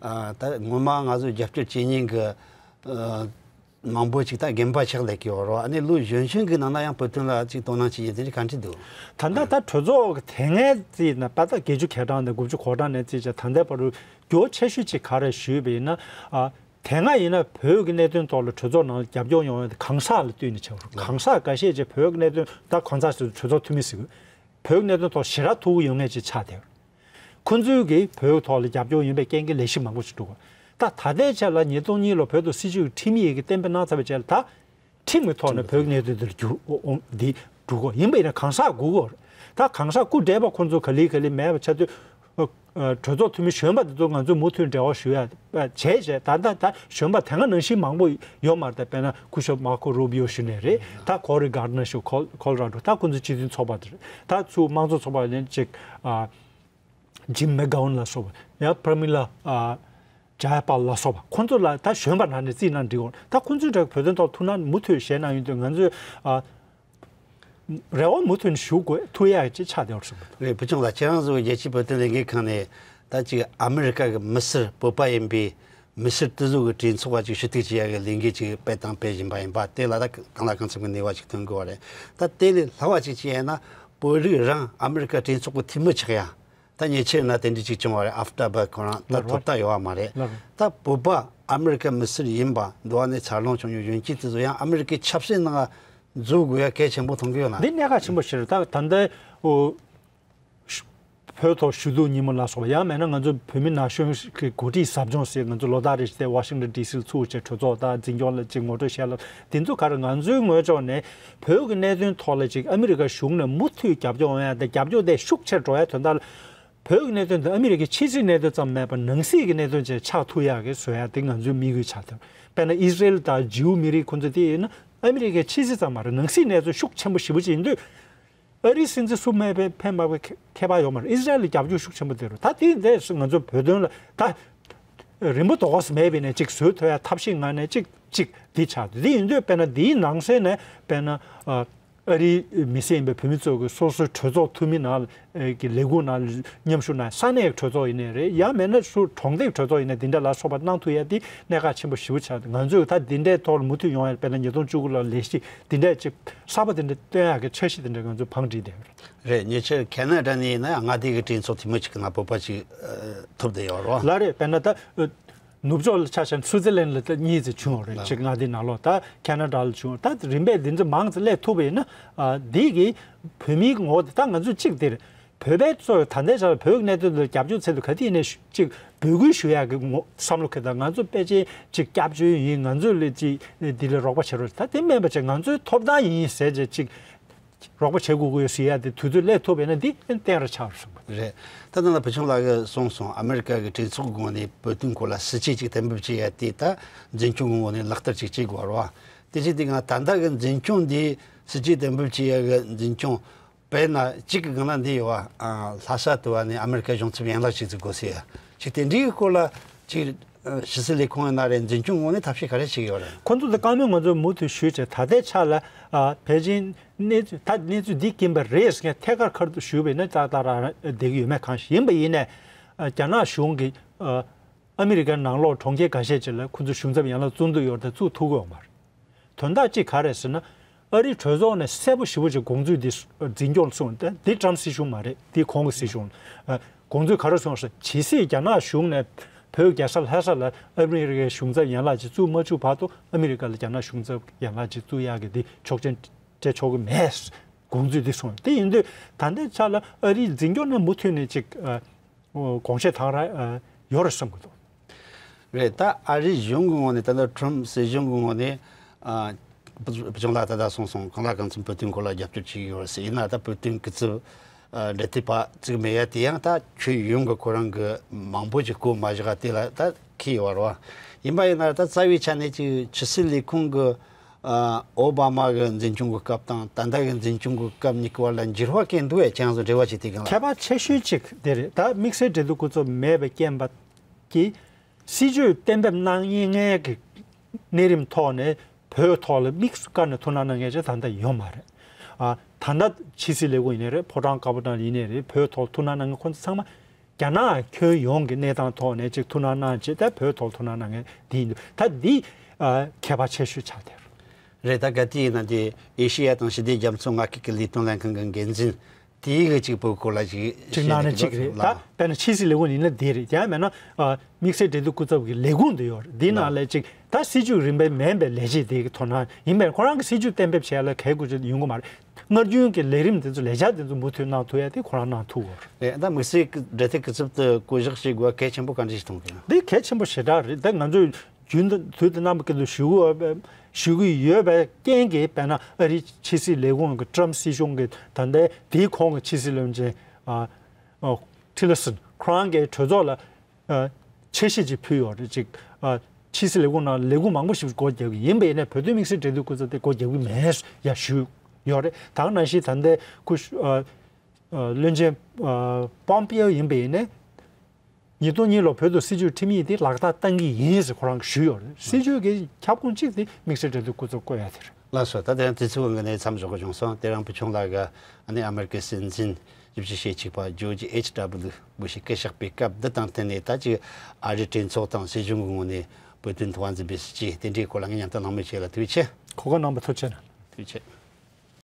ཨ་ད་ངོ་མ་ང་ཚོ་རྒྱབ་སྐྱོར་བྱེད་མཁན་གྱི་ཨ་མང་པོ་ཅིག་ད་རྒན་པ་ཆགས་བསྡད་ཀྱི་ཡོད་རེད། ཨ་ནི་ལོ་གཞོན་གཞོན་གྱི་ནང་ན་ཡང་བོད་དོན་ལ་ཅིག་དོ་སྣང་བྱེད་ཡས་དེ་འདྲ་ག་འདྲ་འདུག་ད་ལྟ་ད་གྲོས་ཚོགས་ཀྱི་དེ་སྔའི་རྩིས་ན་པ་ད་བརྒྱད་ཅུ་གྱ་གྲངས་དང་དགུ་བཅུ་གོ་གྲངས་ནས་རྩིས་བྱས། ད་ལྟའི་བར་དུ་འགྱུར་བ་ཆེ་ཤོས་ཅིག་ག་རེ་ཞུས་པ་ཡིན་ན། ཨ་དེ་སྔ་ཡིན་ན་བོད་ཀྱི་གནད་དོན་ཐོག་ལ་གྲོས་ཚོགས་ནང་ལ་རྒྱབ་སྐྱོར་ཡོང་ཡ་དེ་གང་ཟག་ལ་བསྟུན་ནས་བྱས་པ་རེད། གང་ཟག་འགའ་ཤས་ཀྱིས་བོད་ཀྱི་གནད་དོན། ད་གང་ཟག་ཟེར་དུས་གྲོས་ཚོགས་འཐུས་མི་ཟེར་གི། བོད་ཀྱི་གནད་དོན་ཐོག་ཞེ་དྲག་ཐུགས་ཁུར་ཡོད་མཁན་ཅིག་ཆགས་བསྡད་ཡོད་རེད། ཁོང་ཚོའི་གིས་བོད་ཐོག་ལ་རྒྱབ་སྐྱོར་ཡིན་པའི་རྐྱེན་གྱིས་ལས་གཞི་མང་པོ་ཞིག་འགྲུབ་པ། ད་ད་ལྟའི་ཆ་ལ་ཉིས་སྟོང་གཉིས་ལོ་བོད་དུ་སྲིད་ཇུས་ཀྱི་ཁྲིམས་ཡིག་གི་གཏན་འབེབས་གནང་ཚར་བའི་རྗེས་ལ། ད་ཁྲིམས་ཀྱི་ཐོག་ནས་བོད་ཀྱི་གནད་དོན་འདིར་འགྱུར་འོ་འོ་འདི་འགྲོ་གི་ཡོད། ཡིན་པ་ཡིན་ན་གང་ཟག་དགོས་ཀྱི་ཡོད་རེད། ད་གང་ཟག་སྐུ་བགྲེས་པ་ཁོང་ཚོ་ག་ལེ་ག་ལེ་མེད་པ་ཆགས་དུས། གྲོས་ཚོགས་འཐུས་མི་གཞོན་པ་དེ་ཚོ་ང་ཚོས་མུ་མཐུད་འབྲེལ་བ་ཞུ་ཡ་བྱས་བྱས། ད་ད་ད་གཞོན་པ་དེ་སྔ་ནང་བཞིན་མང་པོ་ཡོད་མ་རེད། ད་དཔེར་ན་སྐུ་ཞབས་མར་ཁོ་རུ་བི་ཡོ་ཞུ་ནས་རེད། ད་ཀོ་རི་གྷར་ནར་ཞུ། ཁོ་ཁོ་ལོ་ར་ཌོ། ད་ཁོ་ཚོ་སྤྱི་མཐུན་ཚོགས་པ་དེ་རེད། ད་ཚུར་དམངས་གཙོ་ཚོགས་པ་ལ་ཅིག་ཨ་ཇིམ་མེག་གྷོན་ལ་སོགས་པ། ཡང་པྲ་མི་ལ་ཨ་ཇ་ཡ་པཱལ་ལ་སོགས་པ། ཁོ་ཚོ་ལ་ད་གཞོན་པ་ནང་ནས་རྩིས་གནང་འགྲིག་གོ། ད་ཁོ་ཚོའི་འདྲ་བོད་དོན་ཐོག་ཐུགས་སྣང་མུ་མཐུད་བཞེས་གནང་ཡོང་དུས་ང་ཚོས་ཨ་རེ་བ་མུ་མཐུད་ནས་ཞུ་དགོས། ཐུགས་ཡག་ཅིག་ཆགས་བསྡད་པ་བཟོ་འདུག་རེད། བུ་ཆུང་ལགས། ཁྱེད་རང་ཚོ་རྒྱལ་སྤྱིའི་བོད་དོན་ལས་འགུལ་ཁང་ནས་ད་ཅིག་ཨ་མི་རི་ཀ་གི་མི་སེར་བོད་པ་ཡིན་པའི་མི་སེར་དེ་ཚོ་གི་གྲོས་ཚོགས་ཀ་ཅིག་ཞུ་གཏུག་བྱེད་ཡག་གི་ལས་འགུལ་ཅིག་སྤེལ་དང་སྤེལ་བཞིན་པ་ཡིན་པ་དེ་ལ་ད་གང་ལ་གང་འཚམ་གི་ནུས་པ་ཅིག་ཐོན་དགོས་པ་རེད། ད་དེ་ལས་ལྷག་པ་ཅིག་བྱས་ན་བོད་རིགས་རང་ཨ་མི་རི་ཀ་གྲོས་ཚོགས་ཀྱི་འཐུས་མི་ཆགས་ཡ། ད་ཉེ་ཆར་ན་དེ་འདྲ་ཅིག་བྱུང་བ་རེད། ཨབ་ཏ་བྷ་ཁོ་རང་ད་ལགས་རེད། ཐོབ་ཐང་ཡོད་པ་མ་རེད། ལགས་རེད། ད་བོད་པ་ཨ་མི་རི་ཀ་མི་སེར་ཡིན་པ་འདི་བ་ནས་འཚར་ལོངས་བྱུང་ཡོད་གཞོན་སྐྱེས་དེ་ཚོ་ཡང་ཨ་མི་རི་ཀའི་ཆབ་སྲིད་ནང་འཛུལ་དགོས་ཡ་གལ་ཆེན་པོ་མཐོང་གི་ཡོད་ན། འདི་གནད་འགག་ཆེན་པོ་ཞིག་རེད། ད་ད་ལྟ་ཨོ་བོད་ཐོག་ཞུ་གཏུག་ཉིན་མོ་ལ་སོགས་པ། ཡང་མིན་ན་ང་ཚོ་བོད་མི་ན་གཞོན་གྱི་འགོ་ཁྲིད་ཟབ་སྦྱོང་ཟེར། ང་ཚོ་ལོ་ལྟར་རེ་བཞིན་དེ་ཝ་ཤིང་ཊོན་ཌི་སི་ལ་ཚུགས་བྱས་གྲོས་ཚོགས་དང་འཛིན་སྐྱོང་ལ་ཅིག་ངོ་སྤྲོད་བྱས་ལ། དེ་ཚོ་ག་རེ་ང་ཚོའི་ངོས་ཕྱོགས་ནས་བོད་ཀྱི་གནད་དོན་ཐོག་ལ་ཅིག་ཨ་མི་རི་ཀ་གཞུང་ནས་མུ་མཐུད་རྒྱབ་སྐྱོར་འོང་ཡ་དང་། རྒྱབ་སྐྱོར་དེ་ཤུགས་ཆེར་འགྲོ་ཡ་དོན་དག་ལ། བོད་ཀྱི་གནད་དོན་དེ་ཨ་མི་རི་ཀའི་ཕྱི་སྲིད་གནད་དོན་ཙམ་མེད་པར་ནང་སྲིད་ཀྱི་གནད་དོན་ཅིག་ཆགས་ཐུབ་ཡག་གི་བཟོ་ཡ་དེ་ང་ཚོའི་དམིགས་ཡུལ་ཆགས་ཐུབ། དཔེར་ན་ཨི་སི་རེལ་དང་ཇིའུ་མི་རིགས་ཁོ་ཚོ་དེ་ཡིན་ན་ཨ་མི་རི་ཀའི་ཕྱི་སྲིད་ཙམ་མ་རེད། ནང་སྲིད་གནས་ཚུལ་ཤུགས་ཆེན་པོ་ཞེ་པོ་ཅིག་ཡིན་དུས། ཨ་རིའི་སྲིད་འཛིན་སུ་མེད་པའི་ཕན་པ་ཁེ་ཁེ་བ་ཡོད་མ་རེད། ཨི་སི་རེལ་ལ་རྒྱབ་སྐྱོར་ཤུགས་ཆེན་པོ་དེ་རེད། ད་དེ་འདྲ་ང་ཚོ་བོད་དོན་ལ་ད་རིང་པོ་དོ་གས་མེད་པའི་ནས་ཅིག་བཟོ་ཐུབ་ཡ་ཐབས་ཤེས་ངང་ནས་ཅིག་ཅིག་འདི་ཆགས་འདི་ཡིན་དུས། དཔེར་ན་འདིའི་ནང་གསེས་ནས་དཔེར་ན་ཨ་ཨ་རིའི་མི་སེར་ཡིན་པའི་བོད་མི་ཚོ་གི་སོ་སོའི་གྲོས་ཚོགས་འཐུས་མི་ནང་ལ་ཨེ་གི་ལས་ཁུངས་ནང་མཉམ་ཞུགས་གནང་། ས་གནས་གྲོས་ཚོགས་ཡིན་ནའི་རེད། ཡང་མིན་ན་སུ་གྲོང་སྡེའི་གྲོས་ཚོགས་ཡིན་ནའི་འདི་འདྲ་ལ་སོགས་པ་གནང་ཐུབ་ཡ་འདི་གནད་འགག་ཆེན་པོ་ཞེ་པོ་ཆགས། ང་ཚོས་ད་འདི་འདྲའི་ཐོག་ལ་མུ་མཐུད་ཡོང་ཡ། དཔེར་ན་ཉིས་སྟོང་བཅུ་དགུ་ལ་ལས་གཞི་འདི་འདྲ་ཅིག་གསར་པ་འདི་འདྲ་བཏོན་ཡག་གི་འཆར་གཞི་འདི་འདྲ་ང་ཚོས་བང་བསྒྲིགས་བསྡད་ཡོད་རེད། རེད། ཉེ་ཆར་ཁེ་ན་ཌ་ནས་ཡིན་ན་ཡང་མངའ་སྡེ་གི་གྲོས་ཚོགས་འཐུས་མི་ཅིག་གི་ནང་བོད་པ་ཅིག་ཨ་ཐོབ་བསྡད་ཡོད་རེད་བ། ལགས་རེད། དཔེར་ན་ད་ཨ་ནུབ་ཕྱོགས་ལ་ཆ་བཞག་ན་སུའུ་ཙེར་ལན་ལ་ད་གཉིས་ཙམ་བྱུང་ཡོད་རེད། ལགས། ཅིག་མངའ་སྡེ་ནང་ལོགས། ད་ཁེ་ན་ཌ་ལ་བྱུང་། ད་རིམ་པས་འདི་ཚོ་མང་ཙམ་སླེབས་ཐུབ་པ་ཡིན་ན་ཨ་འདི་གི་བོད་མིའི་ངོ་བོ་དེ། ད་ང་ཚོ་གཅིག་དེར་བོད་པའི་གཙོ་བོ་ད་ལྟའི་ཆར་ལ་བོད་ཀྱི་གནད་དོན་དེ་རྒྱབ་སྐྱོར་ཚད་དུ་ག་དུས་ཡིན་ནའི་ཅིག་འབོད་སྐུལ་ཞུ་ཡག་གི་ངོ་བསམ་བློ་འཁྱེར། ད་ང་ཚོ་ཕལ་ཆེར་ཅིག་སྐྱབས་བཅོལ་ཡིན། ང་ཚོ་ལ་ཅིག་འདི་ལ་རོགས་པ་བྱེད་རོགས། ད་དེ་མིན་པ་ཅིག་ང་ཚོའི་ཐོབ་ཐང་ཡིན་ཟེར་བྱས་ཅིག་རོགས་པ་བྱེད་དགོས་ཀྱི་ཡོད་ཟེར་ཡ་དེ་དུས་ཚོད་སླེབས་ཐུབ་པ་ཡིན་ན་འདི་གཏན་ར་ཆགས་རུ་སོང་བ་རེད། ད་ནང་ལ་བུ་ཆུང་ལགས་ཀྱིས་གསུངས་སོང་། ཨ་མི་རི་ཀ་གི་གྲོས་ཚོགས་ཀྱི་ངོས་ནས་བོད་དོན་སྐོར་ལ་སྲིད་བྱུས་ཅིག་གཏན་འབེབས་བྱེད་ཡ་དེ་ད་འཛིན་སྐྱོང་གི་ངོས་ནས་ལག་བསྟར་ཅིག་བྱེད་དགོས་རེད་བ། དེ་བྱས་དུས་ང་ད་ལྟ་གི་འཛིན་སྐྱོང་འདི་སྲིད་བྱུས་གཏན་འབེབས་བྱེད་ཡ་གི་འཛིན་སྐྱོང་། དཔེར་ན་གཅིག་གི་སྒང་ལ་འདི་ཡོད་བ། ཨ་ལྷ་ས་དུ་བ་ནས་ཨ་མི་རི་ཀའི་གཞུང་ཚབ་ཡན་ལག་ཅིག་བཙུགས་དགོས་ཟེར་ཡ་ཅིག་དེ་འདྲའི་སྐོར་ལ་ཅིག་ཨ་ཕྱི་སྲིད་ལས་ཁུངས་ཡིན་ན་རེད། འཛིན་སྐྱོང་ངོས་ནས་ཐབས་ཤེས་ག་རེ་བྱེད་ཀྱི་ཡོད་རེད། ཁོང་ཚོ་ལ་བཀའ་མོལ་ང་ཚོས་མུ་མཐུད་ཞུས་བྱས། ད་ལྟའི་ཆ་ལ་ཨ་ཕལ་ཆེར་གནས་ཚུལ་ད་གནས་ཚུལ་འདི་རྐྱེན་པ་རེད་ཟེར་མཁན་ཐད་ཀར་ཁ་ཐུག་ཞུས་པ་ཡིན་ན་ཏག་ཏག་རང་རང་བསྡད་ཀྱི་ཡོད་མེད་གང་ཞིག་ཡིན་པ་ཡིན་ནའི་ཨ་རྒྱ་ནག་གཞུང་གིས་ཨ་ཨ་མི་རི་ཀའི་ནང་ལོགས་གྲོང་ཁྱེར་འགའ་ཤས་ཅིག་ལ་ཁོ་ཚོ་གཞུང་ཚབ་ཡན་ལག་བཙུགས་འདོད་ཡོད་རེད་དེ་བཙུགས་ཐུབ་ཀྱི་ཡོད་མ་རེད། དོན་དག་གཅིག་ག་རེ་ཟེར་ན། ཨ་རིའི་གྲོས་ཚོགས་ནས་གསལ་པོ་ཞེ་པོ་ཅིག་དགོངས་ཚུལ་འདི་འཛིན་སྐྱོང་གསུངས་ཏེ། འདི་ཊམ་སྲིད་གཞུང་མ་རེད། འདི་གོང་གི་སྲིད་གཞུང་། ཨ་དགོངས་ཚུལ་ག་རེ་གསུངས་ཟེར། ཇི་སྲིད་རྒྱ་ནག་གཞུང་ནས་བོད་རྒྱལ་ས་ལྷ་ས་ལ་ཨ་མི་རི་ཀའི་གཞུང་ཚབ་ཡན་ལག་ཅིག་བཙུགས་མ་བཅུག་བར་དུ་ཨ་མི་རི་ཀ་ལ་རྒྱ་ནག་གཞུང་ཚབ་ཡན་ལག་ཅིག་བཙུགས་ཡག་གི་འདི་ཆོག་མཆན་སྤྲད་ཆོག་གི་མེད། དགོངས་ཚུལ་འདི་གསུངས། དེ་ཡིན་དུས་ད་ལྟའི་ཆ་ལ་ཨ་རིའི་འཛིན་སྐྱོང་ནས་མུ་མཐུད་ནས་ཅིག་ཨ། དགོངས་བཞེས་གཏང་ར་ཡོད་རེད་བསམ་གྱི་འདུག་རེད། ད་ཨ་རིའི་གཞུང་གི་ངོས་ནས། ད་ལྟ་ཊམ་སྲིད་གཞུང་གི་ངོས་ནས་ཨ་བུ་ཆུང་ལགས་ད་ལྟ་གསུངས་སོང་། གང་ལ་གང་འཚམ་བོད་དོན་སྐོར་ལ་རྒྱབ་སྐྱོར་བྱེད་ཀྱི་ཡོད་རེད་ཟེར། ཡིན་ན་ད་བོད་དོན་སྐུ་ཚབ་ཨ་འབྲེལ་མཐུད་པ་བཙུགས་མེད་ཡ་དེ་ཡང་ད་ཁྱོན་ཡོངས་ཀྱི་ཁོ་རང་གི་མང་པོ་ཅིག་གོ་མ་བཞག་ག་དེ་ལ་ད་ཁེལ་ཡོད་རེད་བ། ཡིན་པ་ཡིན་ན་ད་རྩ་བའི་ཆ་ནས་ཅིག་ཕྱི་སྲིད་ལས་ཁུངས་ཀྱི་ཨ་ཨོ་བྷ་མ་གི་འཛིན་སྐྱོང་གི་སྐབས་དང་ད་ལྟ་གི་འཛིན་སྐྱོང་གི་སྐབས་གཉིས་ཀྱི་བར་ལ་འགྱུར་བ་གང་འདུག་ཨེ། ཁྱེད་རང་ཚོ་འབྲེལ་བ་བྱེད་དུས་སྒང་ལ། ཁྱད་པར་ཆེ་ཤོས་གཅིག་དེ་རེད། ད་དམིགས་བསལ་འབྲེལ་མཐུད་སྐུ་ཚབ་མེད་པའི་རྐྱེན་པ་གིས་སྲིད་བྱུས་གཏན་འབེབས་གནང་མཁན་གྱི་གནས་རིམ་ཐོག་ནས་བོད་ཐོག་ལ་དམིགས་སུ་བཀར་ནས་ཐུགས་སྣང་གནང་མཁན་ཅིག་ད་ལྟ་ཡོད་མ་རེད། ཨ་ད་ལྟ་ཕྱི་སྲིད་ལས་ཁུངས་ཡིན་ནའི་རེད། ཕོ་བྲང་དཀར་པོ་ནང་ཡིན་ནའི་རེད། བོད་ཐོག་ཐུགས་སྣང་གནང་མཁན་ཁོང་ཚོ་ཚང་མ་རྒྱ་ནག་ཁྱོན་ཡོངས་ཀྱི་གནས་སྟངས་ཐོག་ནས་ཅིག་ཐུགས་སྣང་གནང་བྱས། ད་བོད་ཐོག་ཐུགས་སྣང་གནང་མཁན་འདི་ཡིན་འདུག་ད་འདི་ཨ་ཁྱད་པར་ཆེ་ཤོས་ཆགས་བསྡད་རེད། རེད། ད་ག་དུས་ཡིན་ན་དེ་ཨེ་ཤེ་ཡ་དང་ཞི་བདེ་རྒྱ་མཚོ་མངའ་ཁུལ་གྱི་ལས་དོན་ལྷན་ཁང་གི་འགན་འཛིན་དེའི་གི་ཅིག་བོད་སྐོར་ལ་ཅིག་ཅིག་གནང་ནས་ཅིག་རེད། ད་དཔེར་ན་ཕྱི་སྲིད་ལས་ཁུངས་ཡིན་ན་དེ་རེད། ཡང་མིན་ན་ཨ་དམིགས་བསལ་འབྲེལ་མཐུད་སྐུ་ཚབ་ཀྱི་ལས་ཁུངས་དེ་ཡོད་རེད། འདི་ནང་ལ་ཅིག་ད་སྲིད་བྱུས་རིམ་པས་མིན་པའི་ལས་བྱེད་དེ་གི་ཐོག་ན་ཡིན་པས། ཁོ་རང་གི་སྲིད་བྱུས་གཏན་འབེབས་བྱས་ལ་གལ་དགོས་ཆེད་ཡོང་གི་མ་རེད། སྔར་རྒྱུན་གྱི་ལས་རིམ་དེ་ཚོ་ལས་འཆར་དེ་ཚོ་མུ་མཐུད་གནང་ཐུབ་ཡ་དེ་ཁོ་རང་གནང་ཐུབ་ཡོད་རེད། རེད། ད་དམིགས་བསལ་འབྲེལ་མཐུད་སྐུ་ཚབ་དེ་བསྐོ་གཞག་བྱེད་དགོས་པ་གལ་ཆེན་པོ་ག་འདྲ་ཞིག་མཐོང་གི་ཡོད། འདི་གལ་ཆེན་པོ་ཞེ་དྲག་རེད། ད་ང་ཚོས་རྒྱུན་དུ་དུས་དང་རྣམ་པ་ཀུན་ཏུ་ཞུ་གི་ཡོད་པའི་ཞུ་གི་ཡོད་པའི་རྐྱེན་གྱིས། དཔེར་ན་ཨ་རིའི་ཕྱི་སྲིད་ལས་ཁུངས་ཀྱི་ཊམ་སྲིད་གཞུང་གི་ད་ལྟའི་དེའི་གོང་གི་ཕྱི་སྲིད་བློན་ཆེན་ཨ་ཨ་ཊི་ལར་སན་ ཁོ་རང་གི་གྲོས་ཚོགས་ལ་ཨ་འཆར་གཞི་ཅིག་ཕུལ་ཡོད་རེད། ཅིག་ཨ་ཕྱི་སྲིད་ལས་ཁུངས་ནང་ལས་ཁུངས་མང་པོ་ཞིག་སྒོ་རྒྱག་གི་ཡིན་པ་ཡིན་ནའི་བོད་དོན་དམིགས་བསལ་འབྲེལ་མཐུད་སྐུ་ཚབ་དེ་སྒོ་རྒྱག་གི་མེད་ཡ་ཞུས་ཡོད་རེད། ད་ག་ནང་བཞིན་ད་ལྟའི་སྐུ་ཨ་ཨ་བློན་ཆེན་ཨ་པོམ་པེའོ་ཡིན་པ་ཡིན་ནའི་ཉིས་སྟོང་གཉིས་ལོ་བོད་དུ་སྲིད་བྱུས་ཁྲིམས་ཡིག་དེ་ལག་བསྟར་བཏང་གི་ཡིན་ཟེར་ཁོ་རང་གིས་ཞུས་ཡོད་རེད། སྲིད་བྱུས་ཀྱི་ཁྱབ་ཁོངས་གཅིག་དེ་དམིགས་བསལ་འབྲེལ་མཐུད་སྐུ་ཚབ་བསྐོ་ཡ་དེ་རེད། ལགས་སོ། ད་དེ་རིང་དུས་ཚོད་ཀྱི་དབང་གིས་མཚམས་འཇོག་གི་བྱུང་སོང་། དེ་རིང་བུ་ཆུང་ལགས་ཀྱིས་ཨ་ནི་ཨ་མེ་རི་ཀའི་སྲིད་འཛིན་བཞི་བཅུ་ཞེ་གཅིག་པ་ཇོརྗ་ཨེཆ་ཌབ་ལུ་བུ་ཞིག་སྐད་བཤད་པའི་སྐབས་འདི་དང་བསྟུན་ནས། ད་ཅིག་ཨ་རིའི་གྲོས་ཚོགས་དང་སྲིད་གཞུང་གི་ངོས་ནས་བོད་དོན་ཐོག་འཛིན་པའི་སྲིད་བྱུས་དེ་འདྲའི་སྐོར་ལ་ངས་མཉམ་དུ་གླེང་མོལ་བྱས་ལ་ཐུགས་རྗེ་ཆེ། གོ་སྐབས་གནང་བར་ཐུགས་རྗེ་ཆེ། ཐུགས་རྗེ་ཆེ།